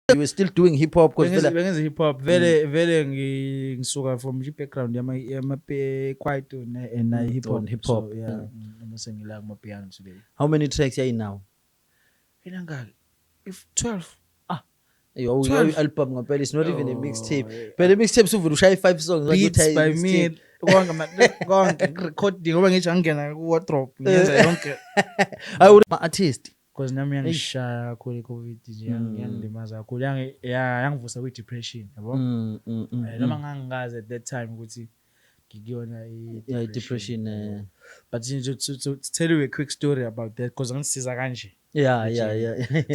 You were still doing hip hop because Bengenza bengenza hip hop vele vele ngisuka from nje background yama kwaito and hip hop. On hip hop. So yeah, noma sengila kuma piano today. How many tracks are you now? Inangaki? If 12. Yo, 12. Album ngempela, it's not even a Oh, mixtape. yeah. Phela i-mixtape suvele ushaye five songs like Beats uthi by mixtape. me, konke konke recording, ngoba ngisho angena ku wardrobe ngenza yonke. Ayi, artist. Because nami yangishaya kakhulu i-COVID nje, yangilimaza kakhulu, yangivusa kwi-depression, yabo. Noma ngangingazi at that time ukuthi ngikuyona Yeah, depression. But nje to tell you a quick story about that, because angisiza kanje.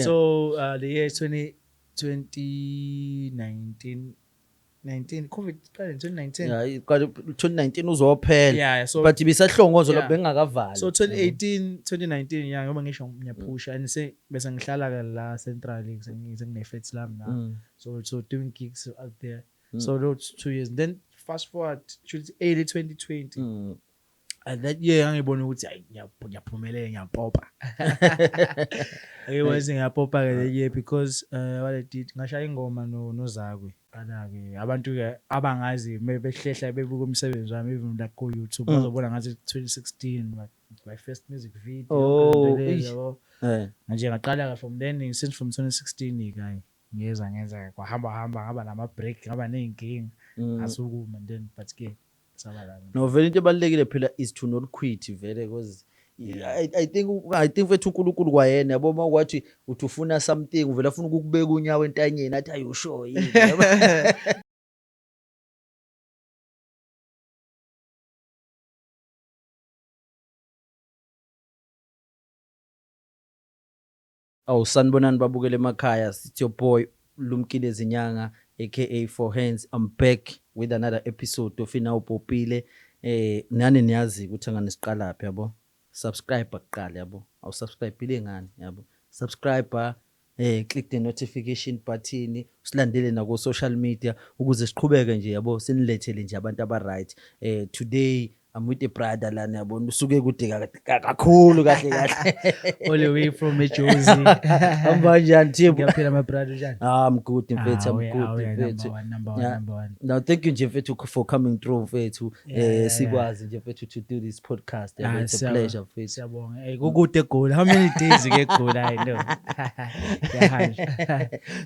So the year 20 2019 19, COVID iqale in 2019. Yeah, iqale 2019 uzophela. Yeah, so but ibisahlongozo Yeah. lapho bengakavali. So 2018 2019, yeah, ngoba ngisho ngiyaphusha and se bese ngihlala ke la central, sengine-flat lami la. So doing gigs out there. So those 2 years, then fast forward to early 2020. And that year ngangibona ukuthi hayi, ngiyaphumelela, ngiyapopa. Ngibona ukuthi ngiyapopa ke that year because what I did, ngashaya ingoma no noZakwe. Qala-ke abantu-ke abangazi behlehla bebuka umsebenzi wami even like ku YouTube, bazobona ngathi 2016 my first music video. Oh, yonke lento leyo, eish. yabo. Manje ngaqala-ke from then, since from 2016 ke ngeza ngenza kwahamba hamba, ngaba nama break, ngaba ney'nkinga, ngasukuma and then but ke saba la. No, vele into ebalulekile phela is to not quit vele, because I think mfethu uNkulunkulu kwayena, yabo, uma kwathi uthi ufuna something, uvela afuna ukukubeka unyawo entanyeni, athi ayusho yini, yabo? Awu, sanibonani babukele emakhaya, it's your boy Lumkile Zinyanga aka Four Hands. I'm back with another episode of Inawu Popile. Nani niyazi ukuthi angane siqala phi, yabo. Subscribe kuqala, yabo. Awu subscribe ile ngani, yabo. Subscribe, click the notification button, usilandele na ku social media ukuze siqhubeke nje, yabo, sinilethele nje abantu aba right. Today I'm with a brother lana, yabo, usuke kude kakhulu kahle kahle. All the way from eJozi. Hamba kanjani, Thembu? Ngiyaphila my brother, njani? Ah, I'm good mfethu, I'm Ah, good we are mfethu. number one, number one, number one. Now thank you nje mfethu for coming through mfethu. Sikwazi nje mfethu to do this podcast. Yabo, Ah, it's a siyabonga. pleasure mfethu. Siyabonga. Kukude eGoli. How many days ke eGoli? I know. Yahanjwa.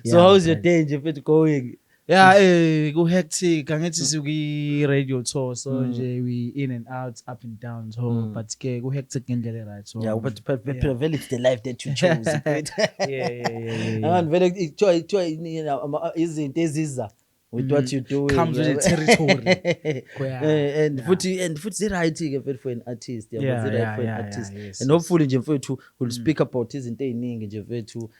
So Yeah, how's your brother. day nje mfethu going? Yeah, ku hectic. Angithi sikuyi radio tour, so nje we in and out, up and down. So but ke ku hectic ngendlela right. So Yeah, but vele it's the life that you chose mfethu. Yeah. Angani vele kuthiwa izinto eziza with what you doing. Comes with the territory. And futhi zi-right ke mfethu for an artist, yabo, zi-right for an artist. And hopefully nje mfethu we'll speak about izinto ey'ningi nje mfethu,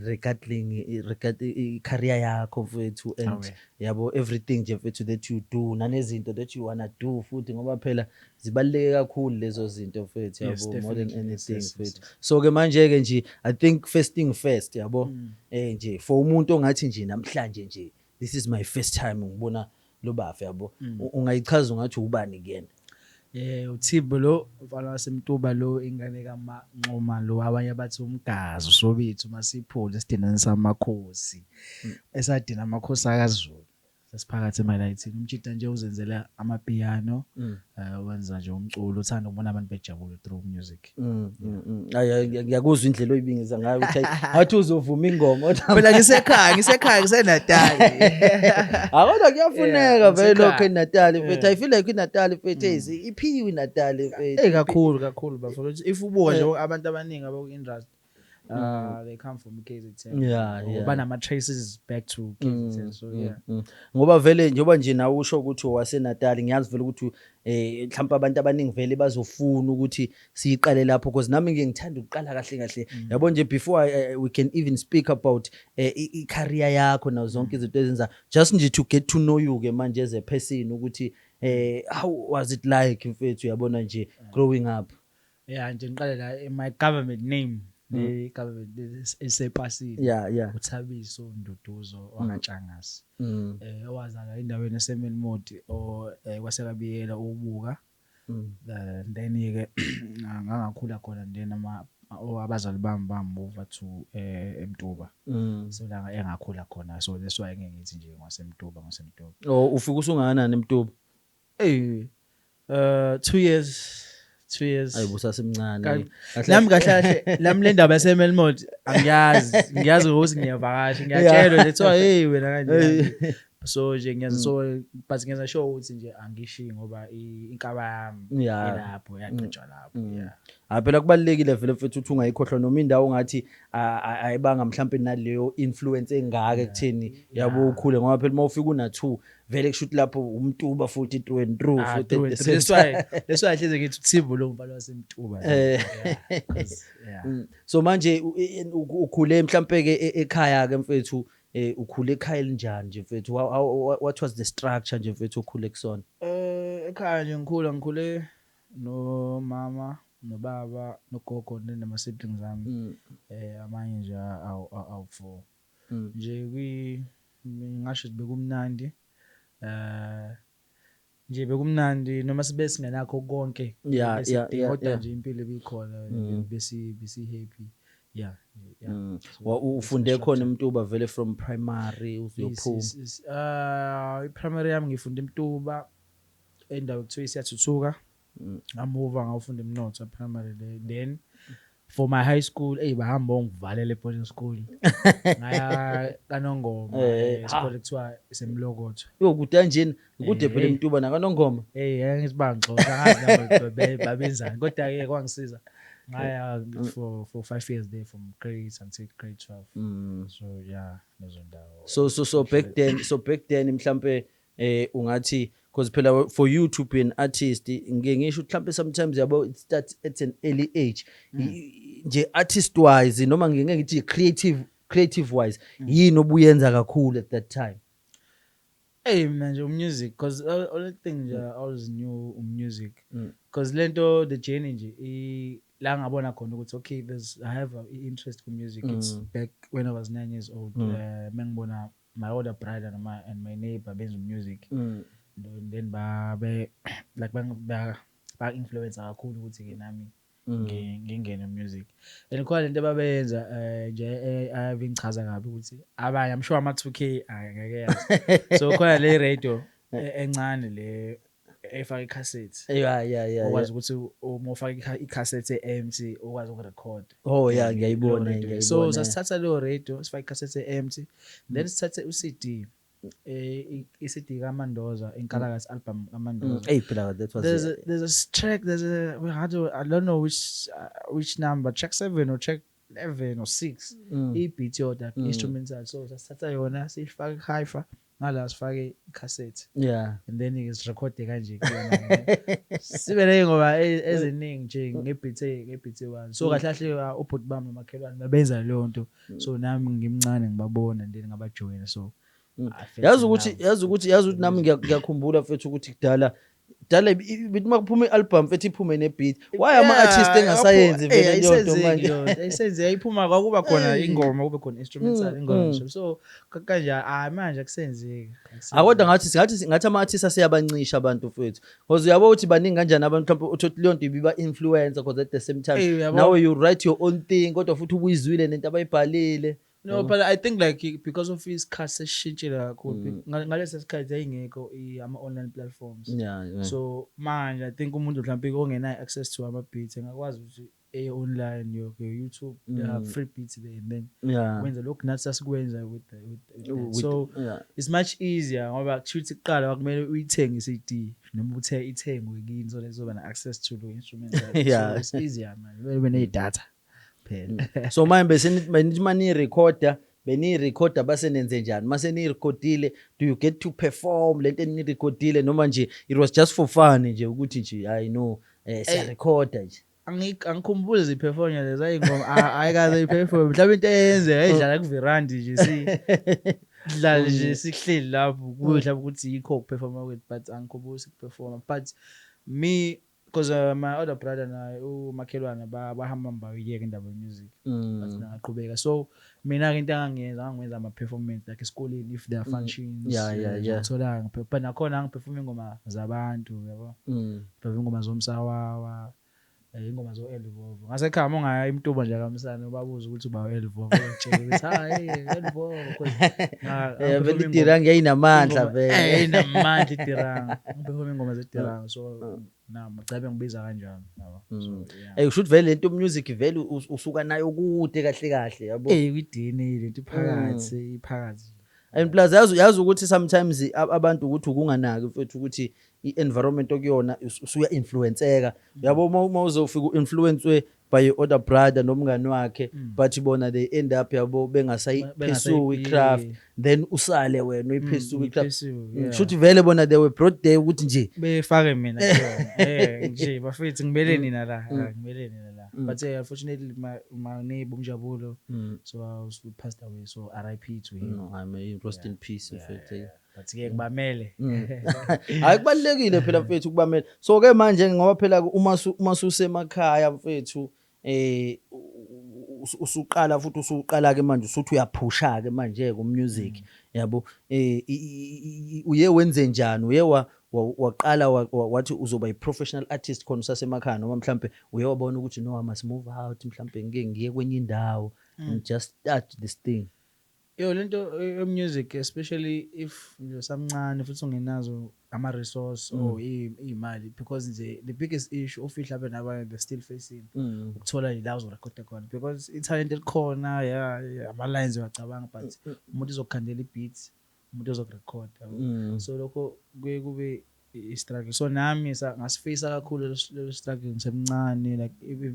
regarding i-career yakho mfethu and Awe. yabo everything nje mfethu that you do nanezinto that you wanna do futhi, ngoba phela zibaluleke kakhulu lezo zinto mfethu, yabo, more than anything mfethu. So ke manje ke nje I think first thing first, yabo, nje for umuntu ongathi nje namhlanje nje this is my first time ngibona lo bafa, yabo, ungayichaza ungathi ubani kuyena? uThimbo lo umfana waseMtuba lo, ingane kaManxoma lo, abanye bathi umgazi usobethu masiphule esidinani samakhosi, esadina amakhosi akaZulu sesiphakathi emalayithini. Umtshita nje uzenzela amapiano, wenza nje umculo, uthanda ukubona abantu bejabule through music. Ayi, ayi, ngiyakuzwa indlela oyibingiza ngayo ukuthi ayi, ngathi uzovuma ingoma. Phela ngisekhaya, ngisekhaya, ngiseNatali. Ah, kodwa kuyafuneka Yeah, vele lokho ngisekhaya. eNatali mfethu. I feel like iNatali mfethu iphiwe iNatali mfethu. Kakhulu kakhulu bafowethu. If ubuka nje abantu abaningi abaku-industry, they come from KZN. Or banama traces back to KZN. So yeah. Ngoba vele njengoba nje nawe usho ukuthi owaseNatali, ngiyazi vele ukuthi mhlawumbe abantu abaningi vele bazofuna ukuthi siyiqale lapho, because nami ngike ngithanda ukuqala kahle kahle. Yabo nje before we can even speak about i-career yakho nazo zonke izinto ezenza, just nje to get to know you ke manje as a person ukuthi how was it like mfethu, yabona nje growing up? Yeah, nje ngiqale la my government name, le government esepasini. uThabiso Nduduzo wakaNtshangase. Owazalwa endaweni eseMelmoth o kwaseKabiyela ubuka. Then ke ngangakhula khona, then Abazali bami bamuva to eMtuba. So la engakhula khona, so that's why ngeke ngithi nje ngaseMtuba, ngaseMtuba. Oh, ufika usungakanani eMtuba? Hey, 2 years, 2 years. Ayi, busasemncane. Nami kahle kahle nami le ndaba yaseMelmoth angiyazi, ngiyazi ukuthi ngiyavakasha, ngiyatshelwa nje kuthiwa hey wena kanje. So nje ngiyazi, so but ngenza sure ukuthi nje angishiyi ngoba inkaba yami ilapho, yaqitshwa lapho, yeah. Ha, phela kubalulekile vele mfethu ukuthi ungayikhohlwa noma indawo ongathi ayibanga mhlampe naleyo influence engaka ekutheni yabo ukhule, ngoba phela uma ufika una 2 vele kusho ukuthi lapho uMtuba futhi through and through, futhi through at and the through. same That's why, that's why hleze ngithi uThimbo lo mfana waseMtuba. Yeah, 'cause, yeah. So manje ukhule mhlampe ke ekhaya ke mfethu, ukhule ekhaya elinjani nje mfethu? What was the structure nje mfethu okhule kusona? Ekhaya nje ngikhule nomama, nobaba, nogogo nama siblings ami. Amanye nje awu 4. Nje ngingasho ukuthi bekumnandi. Nje bekumnandi noma sibe singenakho konke. Bese sidinga, kodwa nje impilo ibikhona, besi happy. Yeah, yeah. So, Ufunde structure. khona eMtuba vele from primary uzophuma? Yes, yes, yes. I-primary yami ngifunde eMtuba, endawo ekuthiwa iSiyathuthuka. Ngamuva ngawufunda eMnotho primary le. Then for my high school, hey, bahamba bongivalela e-boarding school. Ngaya kaNongoma, isikole kuthiwa iseMlokotho. Yo, kude kanjena, kude phela eMtuba nakaNongoma. Hey, ngeke ngithi bangixosha, angazi nami babenzani. Kodwa ke kwangisiza. Ngaya for 5 years there from grade 8 until grade 12. So yeah, lezo ndawo. So back then mhlambe ungathi, because phela for you to be an artist, ngike ngisho mhlambe sometimes yabo it starts at an early age. Nje artist wise noma ngike ngithi creative wise, yini obuyenza kakhulu at that time? Hey mina nje music, because only thing nje I always knew music. Because lento the journey nje la ngabona khona ukuthi okay, there's I have a interest in music. It's back when I was 9 years old. Mengibona my older brother and my neighbor benza music. And then ba be like bang ba ba influence kakhulu ukuthi ke nami ngingene music. And khona lento ababeyenza nje ayingichaza kabi ukuthi abanye, I'm sure ama 2K angeke yazi. So khona le radio encane le efaka icassette. Ukwazi ukuthi uma ufaka icassette e-empty ukwazi ukurecord. Oh yeah, Leyo radio. ngiyayibona. So sasithatha leyo radio sifake icassette e-empty, then sithathe u-CD, i-CD kaMandoza, Inkalakasi album kaMandoza. Hey, phela that was There's a a track, there's a, we had to, I don't know which number, track 7 or track 11 or 6. I-beat yodwa, instrumental. So sasithatha yona siyifake hi-fi, ngala sifake icassette. And then isirekhode kanje kuyona. Sibe ney'ngoma eziningi nje nge-beat one. So kahle kahle, ubhuti bami nomakhelwane babenza leyo nto. So nami ngimncane ngibabona and then ngabajoyina. So I felt Yazi in ukuthi, love. yazi ukuthi nami ngiyakhumbula mfethu ukuthi kudala, dala bithi makuphuma i-album mfethu iphume ne-beat. Why ama artist engasayenzi vele leyo nto Ayisenzeki manje? leyo nto, ayisenzeki, ayiphuma kwakuba khona Hey. ingoma, kube khona instrumental, ingoma nje. So kanje, manje akusenzeki, akusenzeki. Kodwa ngathi ama artists aseyabancisha abantu mfethu. Because uyabo ukuthi baningi kanjani abantu mhlawumbe uthola leyo nto ibiba influencer, because at the same time Hey, uyabo. now you write your own thing kodwa futhi ubuyizwile nento abayibhalile. No, but I think because of isikhathi sesishintshile kakhulu. Ngalesi sikhathi yayingekho ama-online platforms. So manje I think umuntu mhlawumbe ongenayo access to ama-beats engakwazi ukuthi eye online, yo YouTube, there are free beats there, and then wenza lokhu nathi sasikwenza with that. With So yeah. it's much easier ngoba kusho ukuthi kuqala kwakumele uyithenge i-CD noma uthe ithengwe kini so lezoba na access to the instrument. So it's easier man. Kumele ube ne-data phela. So manje bese nithi manirecorda, beniyirekhoda base nenze njani? Mase niyirekhodile, do you get to perform lento eniyirekhodile noma nje it was just for fun nje ukuthi nje I know, siyarekhoda nje? Angikhumbuli ziperform leza ingoma, ayikaze iperform. Mhlawumbe into eyenzeka ayidlala kuverandi nje, si dlala nje sihleli lapho kuyo, mhlawumbe ukuthi yikho ukuperforma kwethu, but angikhumbuli sikuperforma. But me, because my other brother naye umakhelwane bahamba bayiyeka indaba ye-music, but ngaqhubeka. So mina ke into engangiyenza, ngangiwenza ama-performance like esikoleni if there are functions, ngithola but nakhona ngangiperform ingoma zabantu, yabo, perform ingoma zomsawawa. Ingoma zo-Elvovo ngasekhaya, uma ungaya iMtuba nje kamsana, ubabuza ukuthi uba u-Elvovo, bakutshela ukuthi hayi, Elvovo, 'cause Vele idirang yayinamandla vele. Inamandla idirang, ngiperform ingoma zedirang, so nami gcabe ngibiza kanjalo, yabo, so yeah. Kusho ukuthi vele lento music vele usuka nayo kude kahle kahle, yabo. Kwi-DNA lento iphakathi, iphakathi. And plus yazi ukuthi sometimes abantu ukuthi ukunganaki, mfethu, ukuthi i-environment okuyona usuya influenceka, yabo. Uma uzofika u-influence by your other brother nomngani wakhe, but bona they end up, yabo, bengasayi-pursue i-craft, then usale wena uyi-pursue i-craft. Uyi-pursue, yeah. Shuthi vele bona they were brought there ukuthi nje befake mina kuyona, nje bafethu, ngibele nina la, ngibele nina la, but unfortunately my neighbor uMjabulo, so I was passed away, so RIP to him. No, I mean, rest in peace, mfethu. But ke ngibamele. Hayi, kubalulekile phela, mfethu, ukubamela. So ke manje ngoba phela uma susemakhaya, mfethu, usuqala futhi, usuqala ke manje, usuthi uyaphusha ke manje ku music, yabo, uye wenze njani? Uye waqala wathi uzoba i professional artist khona usasemakhaya, noma mhlambe uye wabona ukuthi no, I must move out, mhlambe ngike ngiye kwenye indawo and just start this thing? Yo, lento ye-music, especially if nje usamncane futhi ungenazo ama-resource or iy'mali, because nje the biggest issue ofihla abe nabanye they're still facing ukuthola la uzorekhoda khona, because ithalente likhona, yeah, ama-lines uyacabanga, but umuntu uzokukhandela i-beat, umuntu ozokurekhoda, yabo. So lokho kuye kube i-struggle, so nami ngasifeyisa kakhulu lelo struggle ngisemncane, like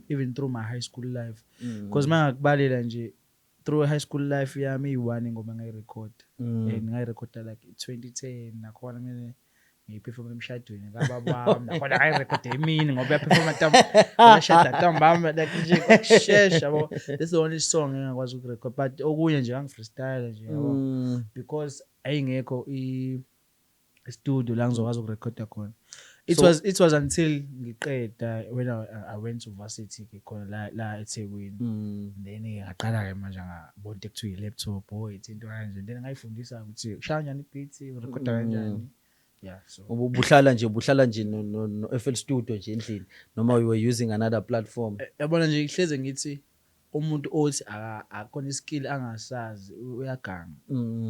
even through my high school life, because uma ngakubalela nje through high school life yami, iyi-one ingoma engayirekhoda, and ngayirekhoda like 2010. Nakhona kumele ngiyiperform emshadweni kababa wami, nakhona ngayirekhoda emini ngoba uyaperforma ntambama, ntambama, like nje kwakushesha, yabo. This is the only song engakwazi ukurekhoda, but okunye nje ngangi-freestyle nje, yabo, because ayingekho i-studio la ngizokwazi ukurekhoda khona. It was until ngiqeda, when I went to varsity ke khona la eThekwini, then ngaqala ke manje ngabona into ekuthiwa i-laptop, oh, ithi into kanje, then ngayifundisa ukuthi ushaya kanjani i-beat, urekhoda kanjani, yeah, so. Ubuhlala nje no FL Studio nje endlini, noma you were using another platform? Yabona nje, ngihleze ngithi umuntu othi akona iskill angasazi uyaganga,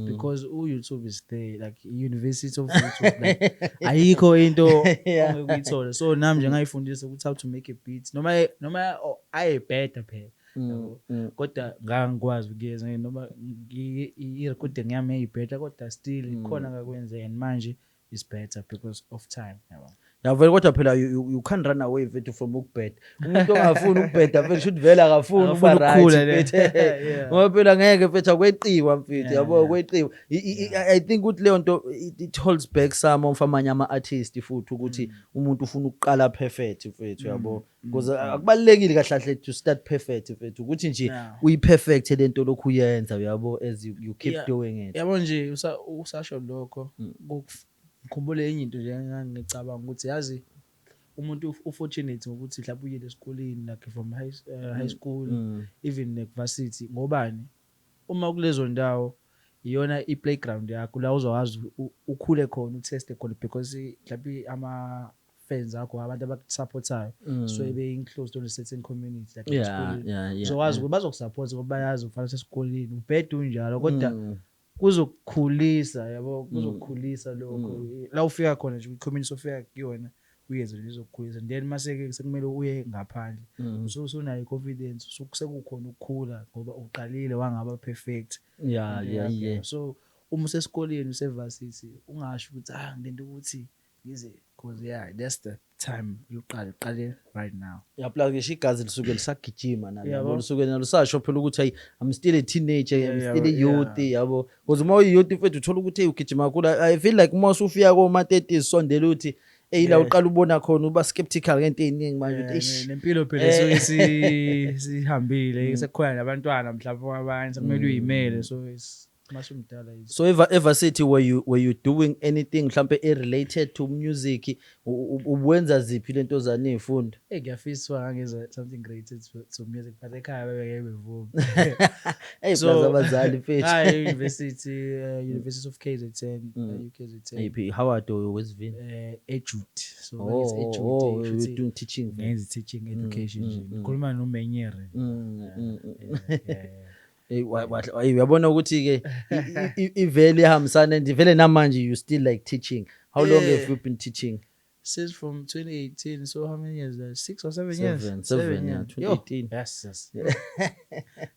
because u-YouTube is there, like University of YouTube, like ayikho into ongeke uyithole. So nami nje ngayifundisa ukuthi how to make a beat, noma oh, ayibheda phela, yabo. Kodwa ngangikwazi ukuyenza, noma i-recording yami yayibheda, kodwa still khona ngakwenzeka, and manje is better because of time, yabo. Ya vele, kodwa phela you can't run away, mfethu, from ukubheda. Umuntu ongafuni ukubheda, mfethu, shuthi vele akafuni ukuba Akafuni ukukhula right, le. mfethu. Yeah. Ngoba phela ngeke, mfethu, akweqiwa, mfethu, yabo, kweqiwa. I think ukuthi leyo nto it holds back some of amanye ama-artist futhi, ukuthi umuntu ufuna ukuqala perfect, mfethu, yabo, because akubalulekile kahle kahle to start perfect, mfethu, ukuthi nje uyi-perfect lento lokhu uyenza, uyabo, as you keep doing it. Yabo nje, usasho lokho, ngikhumbule enye into nje engangicabanga ukuthi yazi umuntu ufortunate ngokuthi mhlawumbe uyile esikoleni, like from high school, even ne-varsity, ngobani uma kulezo ndawo iyona i-playground yakho la uzokwazi ukhule khona, utheste khona, because mhlawumbe ama-fans akho, abantu abakusupportayo, so be-enclosed on a certain community, like esikoleni. Uzokwazi ukuthi bazokusupport ngoba bayazi ufana sesikoleni, ubhede unjalo, kodwa kuzokukhulisa, yabo, kuzokukhulisa lokho la ufika khona nje, kwi-community ofika kuyona, uyenze nje izokukhulisa. Then mase-ke sekumele uye ngaphandle, usunayo i-confidence, sekukhona ukukhula ngoba uqalile wangaba perfect. Into yakho, So uma usesikoleni, usevasithi, ungasho ukuthi ah, ngilinde ukuthi ngize, because yeah, that's the time yokuqala, uqale right now. Ya, plus ngisho igazi lisuke lisagijima nalo, Yabo. yabo, lisuke nalo lisasho phela ukuthi hayi, I'm still a teenager, I'm still a youth, yabo, because uma uyi-youth, mfethu, uthola ukuthi hey, ugijima kakhulu. I feel like uma usufika koma-30, sondela uthi eyi, la uqala ubona khona, uba skeptical ngento ey'ningi manje, uthi eish. Nempilo phela esuke sihambile, sekukhona nabantwana mhlawumbe abanye sekumele uyimele, so it's Masumdala is So evarsity, were you doing anything mhlambe related to music? Uwenza ziphi lento zani izifundo? Hey, ngiyafisa ngangenza something related to music, but ekhaya bebeke bevuma. Hey, So- plus abazali, mfethu. Hayi, university, University of KZN, UKZN. Iphi, Howard or Westville? Edut. So Oh, ngithi oh, Edut, oh, kusho you're ukuthi doing teaching. Ngenza teaching education nje. Ngikhuluma noMenyere. Yeah. Eh, uyabona ukuthi ke ivele ihambisana and vele namanje you still like teaching. How long have you been teaching? Since from 2018, so how many years? 6 or 7 years? Seven, seven, yeah, Yo, 2018. Yes.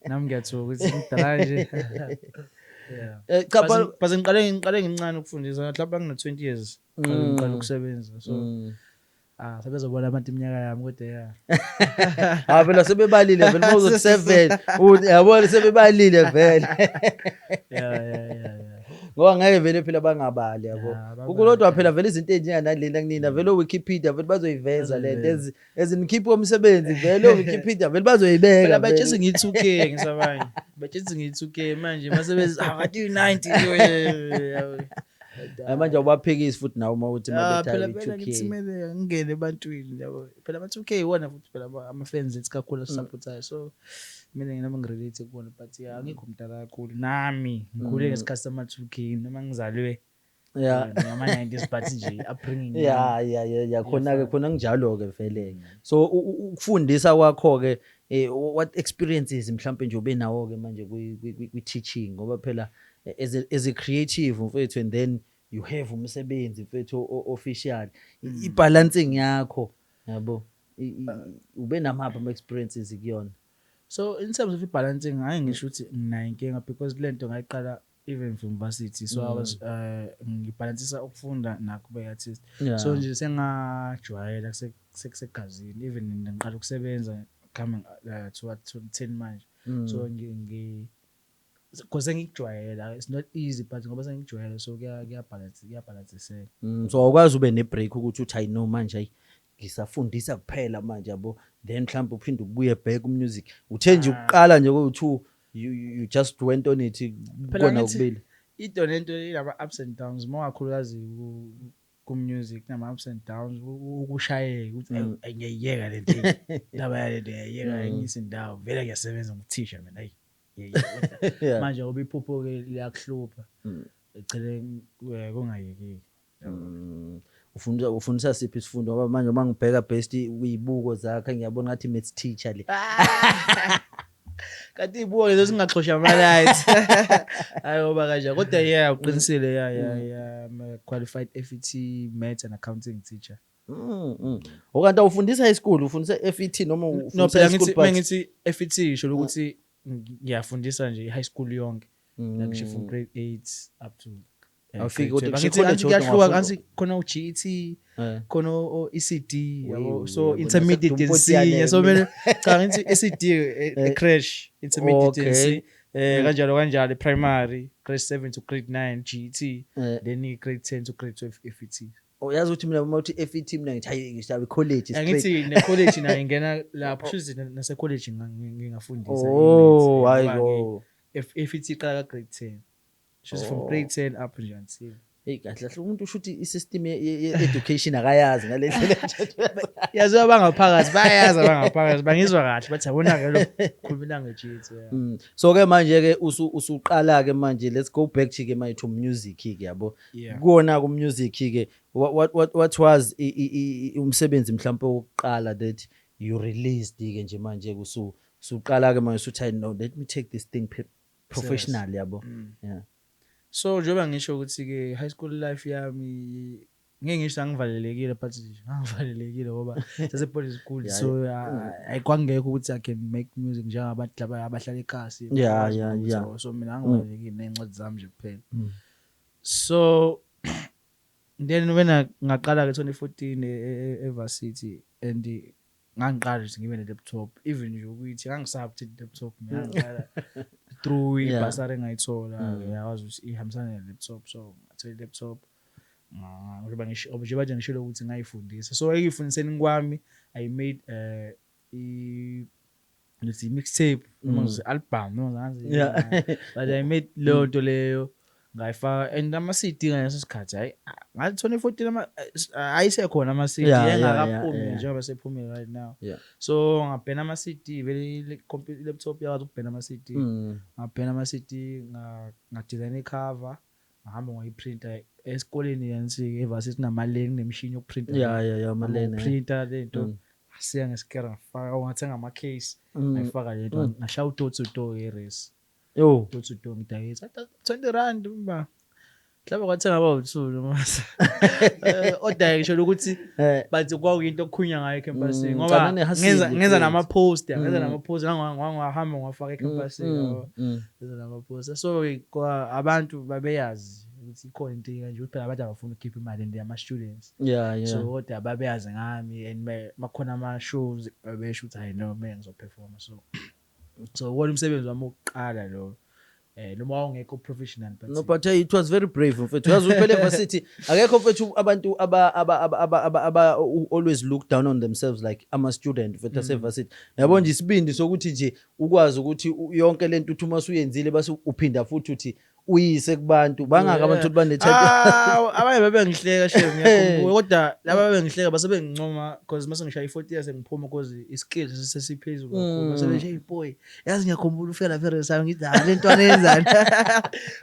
Nami ngiyathuka ukuthi ngidala nje. Yeah. Cha, But ngiqale ngincane ukufundisa, mhlawumbe ngina 20 years. Ngiqale ukusebenza. So sebezobona abantu iminyaka yami, kodwa yeah. Ah, phela sebebalile vele, mawuzothi 7, uyabona sebebalile vele. Yeah. Ngoba ngeke vele phela bangabali, yabo. Yeah, babali. Ukulodwa phela vele izinto ezinjenganalena kunina vele o-Wikipedia vele bazoyiveza lento ezinikhipha umsebenzi, vele o-Wikipedia vele bazoyibeka. Phela vele. batshisa ngiyi-2K ngisabanye. Batshisa ngiyi-2K manje mase bezi ngathi 90. Hayi, manje awubaphikisi futhi nawe uma uthi Ah, mabethi phela ayi phela ngithi 2K. kumele ngingene ebantwini, yabo. Phela ama-2K iwona futhi phela ama-fans ethu kakhulu asupportayo, so kumele nami ngirelate kubona, but yeah, angikho mdala kakhulu nami, ngikhule ngesikhathi sama-2K noma ngizalwe ngama-90s, but nje upbringing yami. Yeah, khona ke, khona kunjalo ke vele. So ukufundisa kwakho ke, what experiences mhlambe nje ube nawo ke manje kwi teaching, ngoba phela as a creative, mfethu, and then you have umsebenzi, mfethu, official, i balancing yakho, yabo, ube namaphi ama experiences kuyona? So in terms of i-balancing, hayi, ngisho ukuthi nginayo inkinga because le nto ngayiqala even from varsity, so I was ngibalansisa ukufunda nakuba i-artist. So nje sengajwayela, sekusegazini, even ngiqala ukusebenza coming toward to 10 manje. So ngi because sengikujwayela, it's not easy, but ngoba sengikujwayela, so kuyabalance, kuyabalansiseka. So awukwazi ube ne-break ukuthi uthi, "Hayi no, manje hayi, ngisafundisa kuphela manje," yabo, then mhlawumbe uphinde ubuye back music? Uthe nje ukuqala nje kuwu-two, you just went on it Phela kona ngithi kubili. Into nento inama ups and downs, more kakhulukazi ku music, nama ups and downs, ukushayeka ukuthi, "Ayi, ngiyayiyeka lento, indaba yalento ngiyayiyeka, ngiyise indawo, vele ngiyasebenza nguthisha mina, ayi, ngiyayiyeka." Manje ngoba iphupho ke liyakuhlupha, egcine kungayekeki. Ufundisa siphi isifundo? Ngoba manje uma ngibheka best kuyibuko zakhe, ngiyabona ngathi maths teacher le. Kanti ibuko lezo singaxosha ama-lights, hayi, ngoba kanjani, kodwa yeah, uqinisile, yeah, I'm a qualified FET maths and accounting teacher. Okanti awufundisa high school, ufundisa FET noma No, ufundisa phela high school? ngithi But mengithi FET isho ukuthi ngiyafundisa nje i-high school yonke, like ngisho from grade 8 up to Awufiki grade kodwa 12. kusho Angithi college angithi kodwa kuyahluka. ungafunda. Angithi khona u-GET, khona o-ECD, yabo, Wey, so uyabona, intermediate and sekudumpotiyane senior, so mina. kumele, cha, ngithi ECD, creche, intermediate and kanjalo kanjalo, primary grade 7 to grade 9 GET, then i-grade 10 to grade 12 FET. Uyazi ukuthi mina uma uthi FET, mina ngithi hayi, ngishabe college straight. Angithi ne-college nayo ingena lapho, kusho ukuthi nase-college ngingafundisa Oh, i-maths, hayi ngoba go. FET iqala ka-grade 10, kusho ukuthi from grade 10 up nje until Hey, kahle kahle umuntu usho ukuthi i-system ye-education akayazi ngale ndlela. Yaziwa abangaphakathi, bayazi abangaphakathi, bangizwa kahle, bathi yabona-ke lo khuluma ilanguage yethu, yeah. So ke manje ke usuqala ke manje, let's go back to ke manje to music ke, yabo. Kuona ku music ke, what was umsebenzi mhlawumbe wokuqala that you released ke nje manje kusu usuqala ke manje usuthi, "Hayi, no, let me take this thing professional," yabo? Yeah. So njengoba ngisho ukuthi-ke high school life yami, ngeke ngisho angivalelekile, but nje ngangivalelekile ngoba sase-boarding school, so ayikwangekho ukuthi I can make music njengabantu laba abahlala ekasi, bakwazi ukuthi, so mina ngangivalelekile ney'ncwadi zami nje kuphela. So then when ngaqala-ke 2014 e-varsity and ngangiqala nje ngibe ne-laptop, even nje ukuthi ngangisaba ukuthi i-laptop, mina ngangiqala through ibhasari engayithola, yakwazi ukuthi ihambisane ne-laptop, so ngathola i-laptop, njengoba ngisho, njengoba nje ngishilo ukuthi ngayifundisa, so ekuyifundiseni kwami I made Ngithi mixtape noma ngithi album noma ngazi. But I made leyo nto leyo, ngayifaka and ama-CD ngaleso sikhathi, hayi, ngathi 2014 ayisekhona ama-CD, engakaphumi njengoba sephumile right now. So ngabhena ama-CD vele, i-laptop yakwazi ukubhena ama-CD. Ngabhena ama-CD, ngadesign i-cover, ngahamba ngayiprinta esikoleni yansi evarsity, namaleni kunemishini yokuprinta. Yeah, malene. Printa lento, asiya ngesikera, ngafaka, ngathenga ama-case, ngayifaka lento, ngashaya u-door to door e-res. Yo. Door to door, ngidayisa R20 ba, mhlawumbe kwathenga abawu-2 noma oda, ngisho ukuthi but kwakuyinto okukhulunywa ngayo ecampusini ngoba Cana ne-hustle ngenza mfethu. nama-poster, ngenza nama-poster, ngangahamba ngiwafaka ecampusini, yabo. Ngenza nama-poster, so abantu babeyazi ukuthi ikhona into kanje, ukuthi phela abantu abafuna ukukhipha imali and ama-students. So kodwa babeyazi ngami and makhona ama-shows babesho ukuthi hayi no, mina ngizoperforma. So wona umsebenzi wami wokuqala lo, noma wawungekho professional, but No, but hey, it was very brave mfethu. Yazi ukuthi phela evarsity akekho mfethu abantu aba who always look down on themselves like ama student mfethu asevarsity. Yabo nje isibindi sokuthi nje ukwazi ukuthi yonke lento uthi uma usuyenzile base uphinda futhi uthi uyise kubantu. Bangaka abantu ukuthi bane type. Ah, abanye babengihleka shem, ngiyakhumbula, kodwa laba babengihleka base bengincoma because mase ngishaya i-40 years ngiphuma, because i-skills sesiphezulu kakhulu. Base besho, "Hey boy, yazi ngiyakhumbula ufika lapha eResam, ngithi ha le ntwana yenzani,"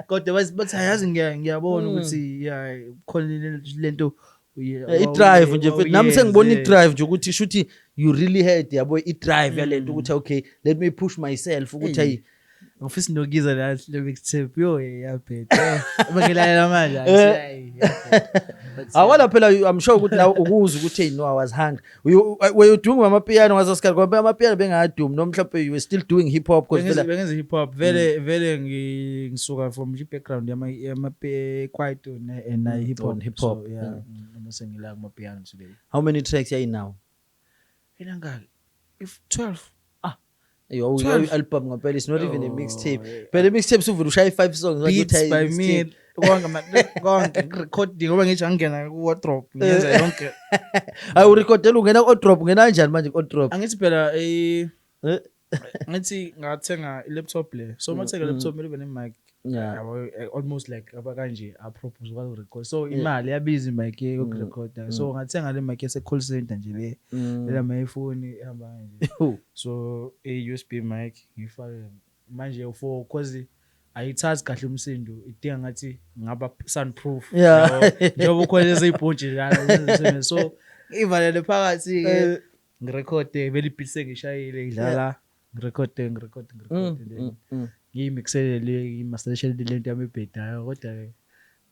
kodwa bathi "Hayi, yazi ngiyabona ukuthi yeah, khona lento I-drive nje mfethu, nami sengibona wawuyenze." I-drive nje ukuthi shuthi you really had, yabo, i-drive yalento ukuthi okay, let me push myself ukuthi Hey. ayi. Ngifisa nokuyiza la le mixtape, yo, yabheda uma ngilalela manje, hayi, yabheda. But, Awala phela, I'm sure ukuthi nawe ukuza ukuthi hey no, I was hungry. Were you doing amapiano ngaso sikhathi? Ngoba amapiano bengadumi noma mhlawumbe you were still doing hip hop because phela Bengenza hip hop vele vele, ngisuka from i background yama kwaito and na hip hop. On hip hop, So, yeah, noma sengila kuma piano today. How many tracks yayinawo? Ilangaki if 12. Yo, 12. Album ngempela, it's not even a Oh, mixtape. yeah. Phela i-mixtape suvele ushaye five songs. Beats Ukuthi by mixtape. me, konke konke recording, ngoba ngithi angena ku wardrobe ngenza yonke. Hayi, urekhodela ungena ku-wardrobe, ungena kanjani manje ku-wardrobe? Angithi phela ngithi ngathenga i-laptop le, so uma uthenga i-laptop kumele ube ne-mic. Yabo, almost like aba kanje apropos ukwazi ukurecord, so imali yabiza imic yokurekhoda, so ngathenga le mic yase-call center nje le, lela mayifoni ihamba kanje. Oh. So i-USB mic ngiyifake manje for cause ayithathi kahle umsindo, idinga ngathi ngaba soundproof. Yabo, njengoba ukhona lezi ibhontshi lana, so ngiyivalele phakathi-ke, ngirekhode vele i-beat sengishayile, ngidlala, ngirekhode, ngirekhode, ngirekhode, then ngiyimixele le, ngiyimasterishele lento yami ebhedayo, kodwa-ke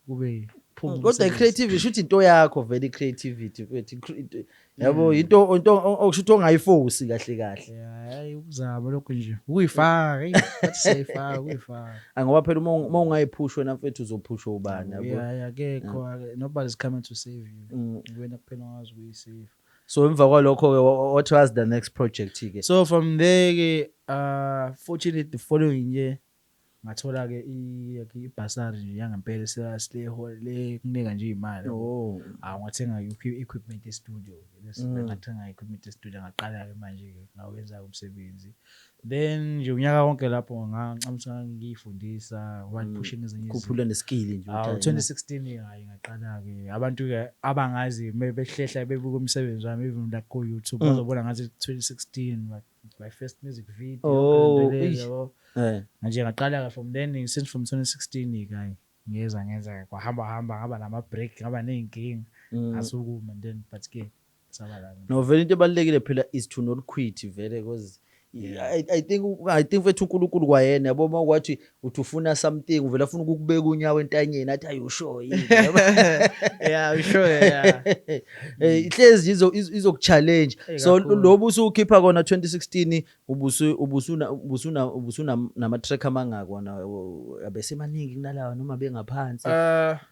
kube phuma Kodwa umsebenzi. I-creativity shuthi into yakho vele, i-creativity mfethu, yabo, into okusho ukuthi ongayiforce kahle kahle. Yeah, hayi, ukuzama lokho nje ukuyifaka, hey, bathi siyayifaka, ukuyifaka. Ah, ngoba phela uma ungayiphush wena mfethu, uzophushwa ubani, yabo? Yeah, akekho, nobody's coming to save you. Wena kuphela ongazi ukuyisave. So emva kwalokho-ke, what was the next project ke? So from there ke, fortunately the following year ngathola ke ibhasari nje yangempela sile le kunika nje imali. Oh. Ah, ngathenga equipment e-studio. Ngathenga equipment e-studio, ngaqala ke manje ke ngawenza umsebenzi. Then nje unyaka wonke lapho ngancamisa ngiyifundisa while pushing ezinye izinto. Khuphula neskill nje Awu, ukuthi hayi, 2016 hayi, ngaqala ke, abantu ke abangazi behlehla bebuka umsebenzi wami even like ku YouTube, bazobona ngathi 2016 my first music video. Oh, Into leyo, eish. yabo. Manje ngaqala ke from then, since from 2016 ke, hayi, ngeza kwahamba hamba, ngaba nama break, ngaba nezinkinga, ngasukuma and then but ke saba la. No, vele into ebalulekile phela is to not quit vele, because I think mfethu uNkulunkulu kwayena, yabo, uma kwathi uthi ufuna something, uvela afuna ukukubeka unyawo entanyeni, athi ayi, usho yini, yabo? Yeah, sure, yeah. Ihlezi izokuchallenge. Eh, So kakhulu. lobu usukhipha kona 2016, ubusu ubusuna ubusuna ubusuna nama track amangaki wona, abesemaningi kunalawa noma bengaphansi?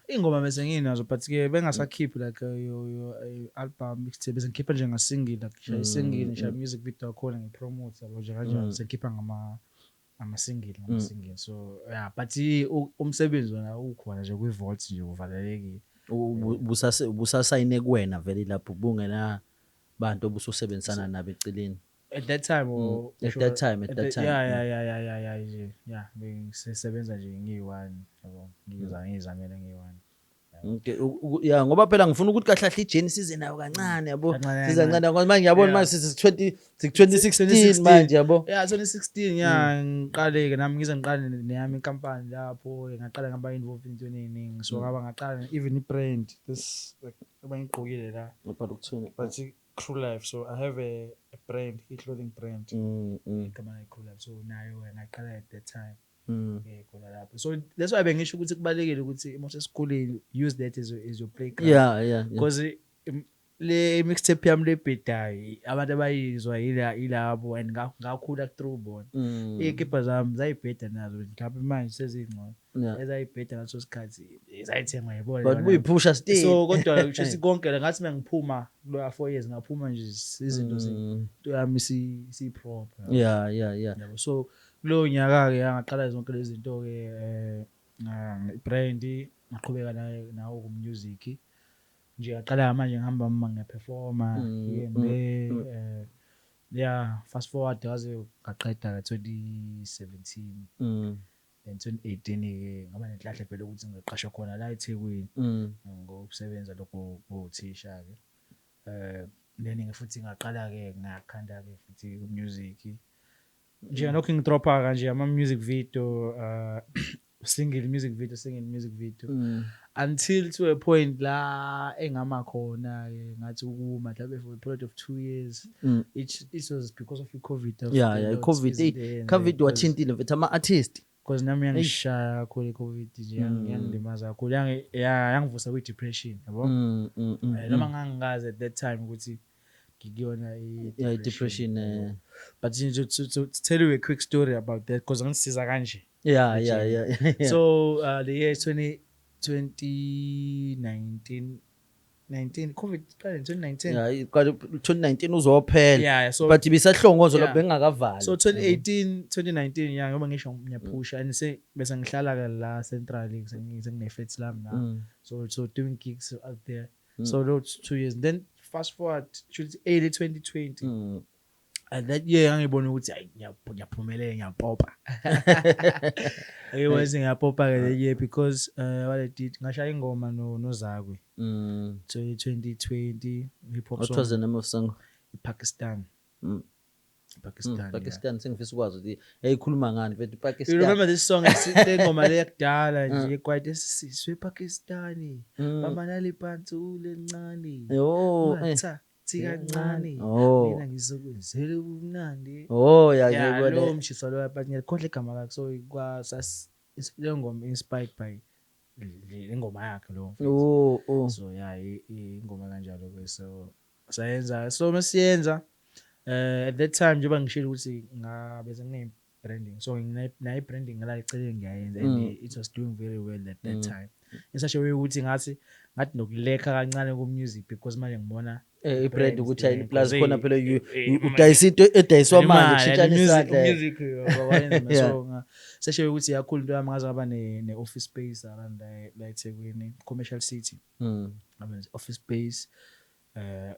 Ingoma bese nginazo, but ke bengasakhiphi like yo album, mixtape, bese ngikhipha nje nga-single, like ngishaya single, ngishaya music video yakhona, ngipromote, yabo nje kanjalo, sengikhipha ngama ama-single, ngama-single. So yeah, but umsebenzi wona ukhona nje kwi-vault nje, uvalelekile. Ubusasayine kuwena vele lapho, bungena bantu obususebenzisana nabo eceleni? At that time or At that time, at that time. Yeah, yeah, nje. Yeah, bengisebenza nje ngiyi-one, yabo. Ngiyizamela ngiyi-one. Okay, yeah, ngoba phela ngifuna ukuthi kahle kahle i-journey size nayo kancane, yabo. Kancane, Size kancane. kancane ngoba manje ngiyabona manje sisi 20 2016 manje, yabo. Yeah, 2016, yeah, ngiqale-ke nami, ngize ngiqale neyami inkampani lapho, ngaqala ngaba involved entweni ey'ningi. So ngaba ngaqala even i-brand this, like, abangigqokile la. Ngapha ukuthini? But Crew Life, so I have a brand, i-clothing brand. Igama layo Crew Life. So nayo ngaqala at that time. Khona lapho. So that's why bengisho ukuthi kubalulekile ukuthi uma usesikoleni, use that as your playground. Because le mixtape yami lebhedayo, abantu abayizwa yilabo and ngakhula through bona. Iy'kibha zami zayibheda nazo, mhlawumbe manje sezingcono. Ezayibheda ngaleso sikhathi zayithengwa yibona. But buyiphusha still. So kodwa kusho konke la, ngathi mengiphuma kuloya 4 years, ngaphuma nje izinto into yami isi-proper. Yabo, so kulowo nyaka-ke ngaqala zonke lezi zinto-ke, i-brand, ngaqhubeka nayo nawo ku-music nje, ngaqala manje ngihamba uma ngiyaperforma here and there. Yeah, fast forward ngaze ngaqeda ka-2017. Then 2018-ke ngaba nenhlanhla phela ukuthi ngiqashwe khona la eThekwini ngokusebenza lokho kothisha-ke. Then-ke futhi ngaqala-ke ngakhanda-ke futhi music nje, ngalokhu ngidropha kanje ama-music video, single music video, single music video, until to a point la engama khona-ke, ngathi ukuma mhlawumbe for a period of 2 years. It was because of i-COVID, of the lot I-COVID, izinto eh, eyenzeka, COVID wathintile mfethu ama-artist. Because nami yangishaya kakhulu i-COVID nje, yangilimaza kakhulu, yangivusa kwi-depression, yabo. Noma ngangingazi at that time ukuthi ngikuyona I-depression, eh. But nje to tell you a quick story about that, because ngisiza kanje. So the year 20 2019 19, COVID iqale in 2019. Yeah, iqale 2019 uzophela. Yeah, so But ibisahlongozo Yeah. lapho bengakavali. So 2018 2019, yeah, ngoba ngisho ngiyaphusha and se bese ngihlala ke la central, sengine-flat lami la. So doing gigs out there. So those 2 years, then fast forward should early 2020. And that year ngangibona ukuthi hayi, ngiyaphumelela, ngiyapopa, ngibona ukuthi ngiyapopa ke that year, because what I did, ngashaya ingoma no noZakwe. So 2020 hip hop What song. Was the name of song? Pakistan. Pakistan. Yeah. Pakistan, sengifisa ukwazi ukuthi yayikhuluma ngani mfethu You Pakistan. remember this song, le ngoma le yakudala nje, kwaito, siswe Pakistani, bamanali phansi ulencane, Yo, eh. ungathathi kancane, mina ngizokwenzela ubumnandi. Oh, yeah, Yeah, ngiyayibona. Lowo mshiso loyo, but ngiyakhohlwa igama lakhe. So kwa sas leyo ngoma inspired by le ngoma yakhe lo mfethu. Oh. So yeah, ingoma kanjalo ke, so sayenza, so masiyenza, at that time, njengoba ngishilo ukuthi ngabe sengine branding, so nginayo branding ngala eceleni ngiyayenza, and it was doing very well at that time, in such a way ukuthi ngathi nokulekha kancane ku music, because manje ngibona Eh, i-brand ukuthi ayi plus because khona phela udayisa into edayiswa manje, kushintshana isandla. Music so sesho ukuthi yakhula into yami, ngaze ngaba ne office space around la eThekwini, Commercial City. Ngaba ne office space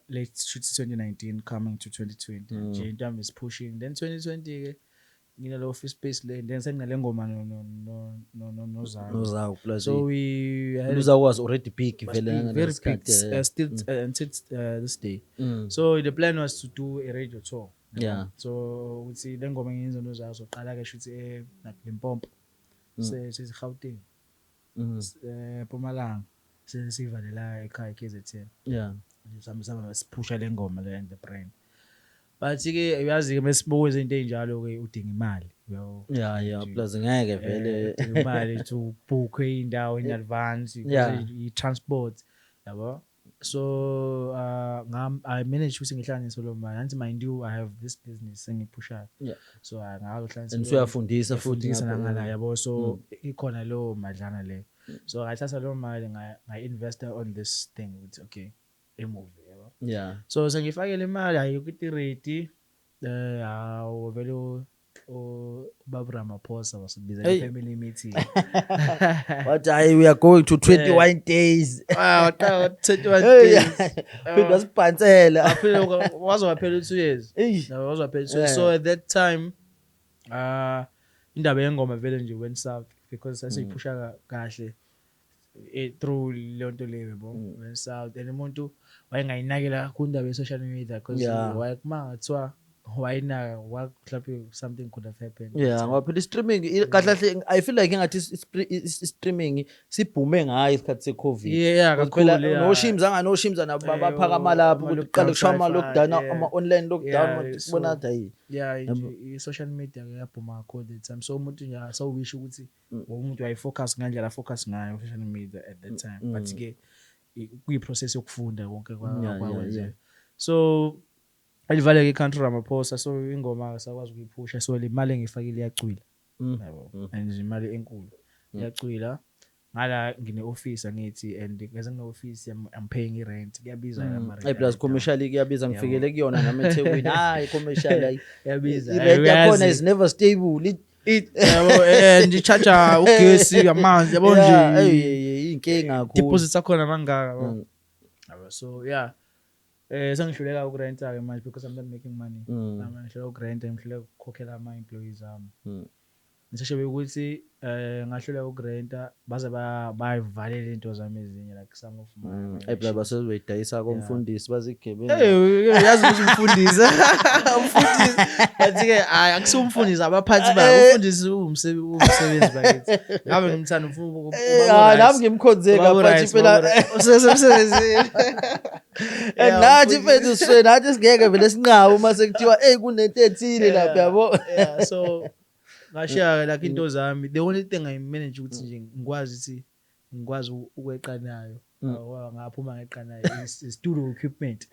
late 2019 coming to 2020 nje, into yami is pushing. Then 2020 ke nginale office space le, then senginale ngoma no noZalo. Nozawo plus. So we had Luzawo was already big was vele big, very big, ngalesikhathi, yeah. still until this day. So the plan was to do a radio tour. So ukuthi le ngoma ngiyenza noZalo, soqala ke shuthi eh like Limpopo, se Gauteng, Mpumalanga, sesivalela ekhaya KZN. Sami siphusha le ngoma le and the brand. But ke uyazi ke, mesibuka izinto ezinjalo ke, udinga imali, uyabo. Yeah, plus ngeke vele. Udinga imali to book indawo in advance, i-transport, yabo. So I managed ukuthi ngihlanganise lo mali, angithi, mind you, I have this business engiphushayo. So ngalohlanganisa. And usuyafundisa futhi ngiyafundisa ngapha, nangala, yabo, so ikhona leyo madlana le, so ngathatha leyo mali ngayi-investa on this thing ukuthi okay, i-move, yabo. So sengifakele imali, ayikho into ready, hawu vele. Ubaba Ramaphosa wasibiza Hey. i-family meeting. Wathi, hayi, we are going to 21 days. Ah, waqala 21 Hey, days. phinde wasibhansela. Waphela, waze waphela 2 years. Eyi. No, waze waphela 2 years. So at that time, indaba yengoma vele nje went south because sasiyiphusha kahle through leyo nto leyo, yabo, went south and umuntu wayengayinakela kakhulu indaba ye-social media because kuma ngathiwa wayinaka, mhlawumbe something could have happened. Yeah, ngoba phela i-streaming kahle kahle, I feel like engathi i-streaming sibhume ngayo isikhathi se-COVID. Yeah, Because phela kakhulu, yeah. noshimza anganoshimza nabo baphakama lapho ukuthi kuqale kushaya ama-lockdown, ama-online lockdown, kubona ngathi hayi. Yeah, nje i-social media yabhuma kakhulu that time, so umuntu nje asawuwisho ukuthi umuntu wayefocus ngendlela afocus ngayo social media at that time, but ke kuyi-process yokufunda konke kwakwenzeka. So elivaleke i-country Ramaphosa, so ingoma sakwazi ukuyiphusha, so le mali engiyifakile iyacwila, yabo, and nje imali enkulu iyacwila. Ngala ngine-office, angithi, and ngeze ngine-office, I'm paying i-rent, kuyabiza ama-rent. Hey, plus commercial kuyabiza, ngifikele kuyona nami eThekwini. Hayi, commercial, hayi. Kuyabiza. I-rent yakhona Uyazi. is never stable. Yabo, and i-charge ugesi, amanzi, yabo, Yeah, nje hey, hey, inkinga kakhulu. Deposits akhona mangaka, yabo. Yabo, so yeah, sengihluleka ukurenta ke manje because I'm not making money. Nami ngihluleka ukurenta, ngihluleka ukukhokhela ama employees ami. Ngisasho ukuthi ngahluleka ukurenta, baze bayivalela into zami ezinye, like some of my Hey, plus basezoyidayisa komfundisi, bazigebengu. Hey, yazi ukuthi umfundisi, but ke hayi, akusiwo umfundisi, abaphathi bakhe. Umfundisi uwumsebenzi bakithi, ngabe ngimthanda umfundisi. Eh, hayi, nami ngimkhonze ngaphathi phela. Usesemsebenzini. And nathi mfethu siswe nathi singeke vele sinqabe uma sekuthiwa hey, kunento ethile lapha, yabo. Yeah, so ngashiya like into zami. The only thing I manage ukuthi nje ngikwazi ukuthi ngikwazi ukweqa nayo, yabo, ngaphuma ngeqa nayo is studio equipment,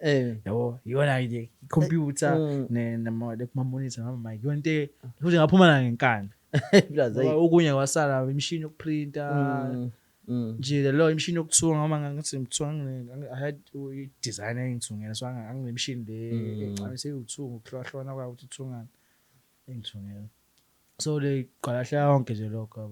yabo, iyona nje computer nama monitor, nama mic, yonke into, futhi ngaphuma nayo ngenkani. Plus hey. Ngoba okunye kwasala, imishini yokuprinta nje lo imishini yokuthunga, ngoba ngathi ngithunga, I had i-designer engithungela, so anginemishini le encane seyuthunga ukuhlukahlukana kwayo ukuthi ithungani, engithungela. So le kwalahla yonke nje lokho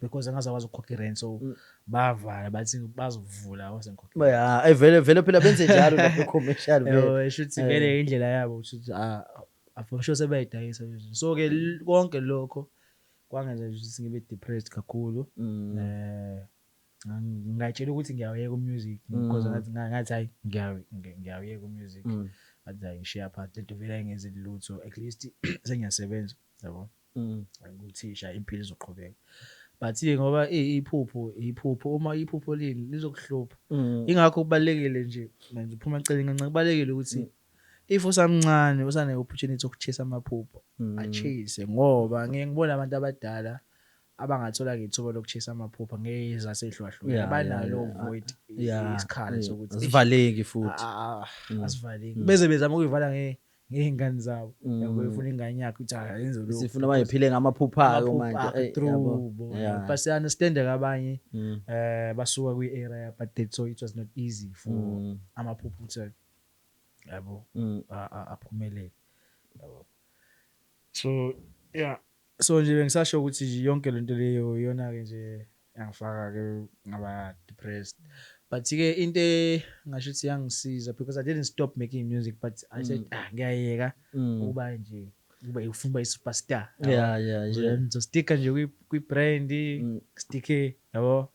because angazakwazi ukukhokha i-rent, so bavala, bathi bazovula mase ngikhokhe. Yeah, eh, vele vele phela benze njalo lapha e-commercial vele. Yabo, shuthi vele indlela yabo ukuthi ah, for sure sebayidayisa nje. So ke konke lokho kwangenza nje ukuthi ngibe depressed kakhulu. Ngayitshela ukuthi ngiyawuyeka umusic because ngathi hayi, ngiyawuyeka umusic. Ngathi hayi, ngishiya phansi lento, vele ayingenzi lutho, at least sengiyasebenza, yabo. Nguthisha, impilo izoqhubeka. But ke ngoba iphupho iphupho, uma iphupho lini lizokuhlupha. Ingakho kubalekile nje manje uphuma eceleni kancane, kubalekile ukuthi if usamncane usane opportunity yokuchase amaphupho, achase, ngoba ngeke ngibone abantu abadala abangathola ithuba lokuchase amaphupho ngezizathu ezihlukahlukene abanalo void, isikhala sokuthi Asivaleki futhi. Ah, asivaleki, beze bezama ukuyivala ngey'ngane zabo, yabo, befuna ingane yakhe ukuthi hayi, yenze lokhu. Sifuna manje iphile ngamaphupho ayo Amaphupho manje. akhe Eh, yabo. through bona. But siya-understand abanye basuka kwi-era ye-apartheid, so it was not easy for amaphupho ukuthi, yabo, aphumelele, yabo. So yeah, so nje bengisasho ukuthi nje yonke lento leyo iyona ke nje yangifaka ke ngaba depressed, but ke into ngasho ukuthi yangisiza, because I didn't stop making music, but I said, ah, ngiyayeka ukuba nje ukuba ufuna ukuba i-superstar. Ngizosticka nje kwi-brand, sticke, yabo,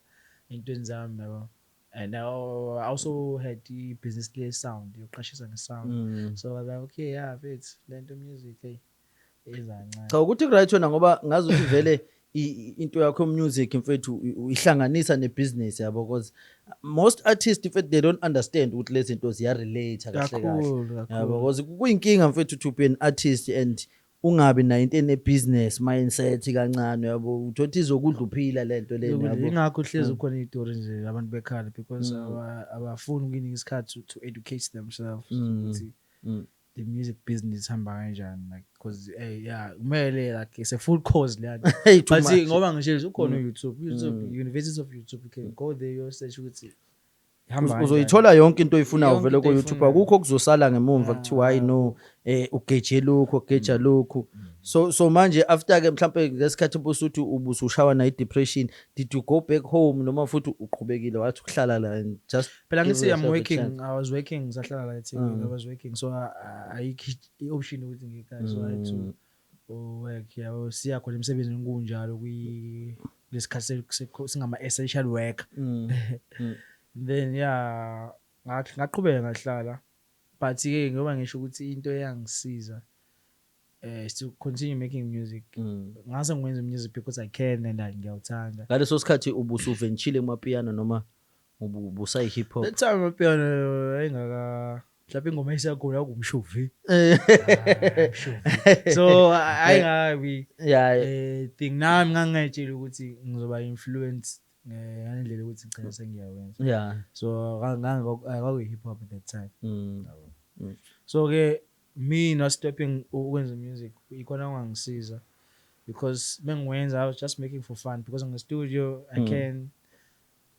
entweni zami, yabo. And I also had i-business le-sound, yokuqashisa nge-sound. So I was like, okay, yeah, mfethu, lento music, hey, iza kancane. Cha, ukuthi ku-right wena, ngoba ngazi ukuthi vele into yakho music, mfethu, uyihlanganisa nebusiness, yabo, because most artists, mfethu, they don't understand ukuthi lezi zinto ziya-relate kahle kahle. Kakhulu. Yabo, Kakhulu. because kuyinkinga, mfethu, to be an artist and ungabi nayo into ene-business mindset kancane, yabo, uthothi izokudla uphila lento lena, yabo. Ingakho hlezi kukhona iy'tori nje abantu bekhala because abafuni ukuyinika isikhathi to educate themselves ukuthi the music business ihamba kanjani, like, because hey, yeah, kumele, like, it's a full course leya nto. Hey, too But much. ngoba ngisho ukhona u-YouTube, YouTube, University of YouTube, you can go there, you search ukuthi Ihamba kanjani. Uzoyithola yonke into oyifunayo Yonke vele into ku YouTube. oyifunayo. Akukho okuzosala ngemumva kuthiwa hayi no, ugeje lokhu, ugeja lokhu. So manje after ke mhlambe ngesikhathi ubusuthi ubusushawa na depression, did you go back home noma futhi uqhubekile wathi ukuhlala la and just Phela give ngithi I'm yourself a working chance? I was working, ngisahlala la eThekwini. I was working, so ayikho i-option ukuthi ngikhaya, so I had to work, yabo, siya khona emsebenzini kunjalo kwi lesikhathi singama essential work. Then yeah, ngaqhubeka ngahlala, but ke ngoba ngisho ukuthi into eyangisiza is to continue making music. Ngase ngiwenza music because I can and ngiyawuthanda. Ngaleso sikhathi ubusuventshile kumapiano noma ubusayi hip hop? That time amapiano ayingaka, mhlawumbe ingoma esiyakhona kumshuvi, so ayingabi thing nami ngangayitshela ukuthi ngizoba influence ngalendlela ukuthi ngigcina sengiyawenza. So kwakuyi hip hop at that time. So ke me not stopping ukwenza music ikhona ongangisiza, because mengiwenza I was just making for fun because in the studio I can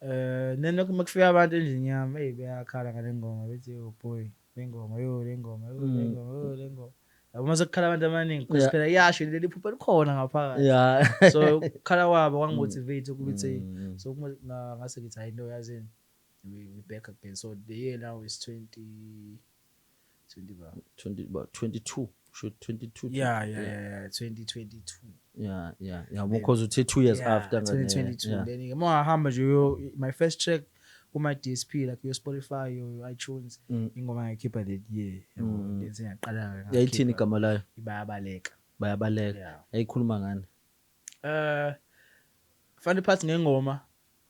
then lokhu makufika abantu endlini yami, hey, bayakhala ngale ngoma, bethi, "Oh boy, le ngoma, yo, le ngoma, yo, le ngoma, yo, le ngoma," yabo, mase kukhala abantu abaningi because phela iyasho leli phupho likhona ngaphakathi. So ukukhala kwabo kwangimotivate ukuthi so ngase ngithi, hayi no, yazini, we back again. So the year now is 20 20 ba 20, about 22, should 22. Yeah, 2022. Yeah, because uthe 2 years after ngane. 2022. Then ke mawahamba nje my first track kuma DSP, like your Spotify, your iTunes, ingoma ngayikhipha that year, yabo, then sengiyaqala. Yayithini igama layo? Bayabaleka. Bayabaleka. Yeah. Yayikhuluma ngani? Funny part ngengoma,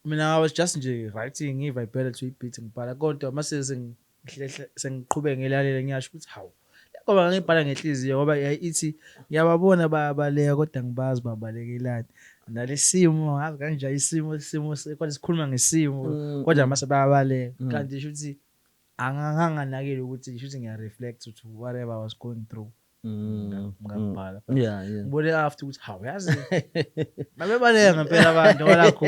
mina I was just nje writing, ngivibela to i-beat, ngibhala, kodwa mase sengiqhubeka ngilalela, ngiyasho ukuthi hawu, le ngoma ngiyibhala ngenhliziyo, ngoba ithi ngiyababona bayabaleka kodwa ngibazi babalekelani nalesimo, ngazi kanjani isimo kodwa sikhuluma ngesimo, kodwa mase bayabaleka, kanti sho ukuthi anganganakile ukuthi sho ukuthi ngiya-reflect to whatever I was going through. Ngabhala. Ngibone after ukuthi hawu, yazi, babebaleka ngempela abantu ngoba lakho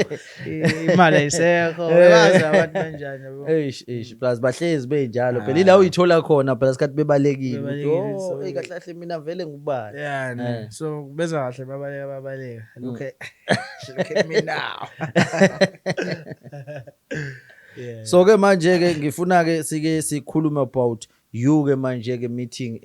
imali ayisekho, bazi abantu kanjani, yabo. Eish, eish, plus bahlezi benjalo phela, ila uyithola khona phela sikhathi bebalekile ukuthi, Bebalekile, oh, hey, kahle kahle mina vele ngubani. Yeah, ne. So beza kahle, babaleka, babaleka, look at me now, yeah. So ke manje ke ngifuna ke sike sikhulume about you ke manje ke meeting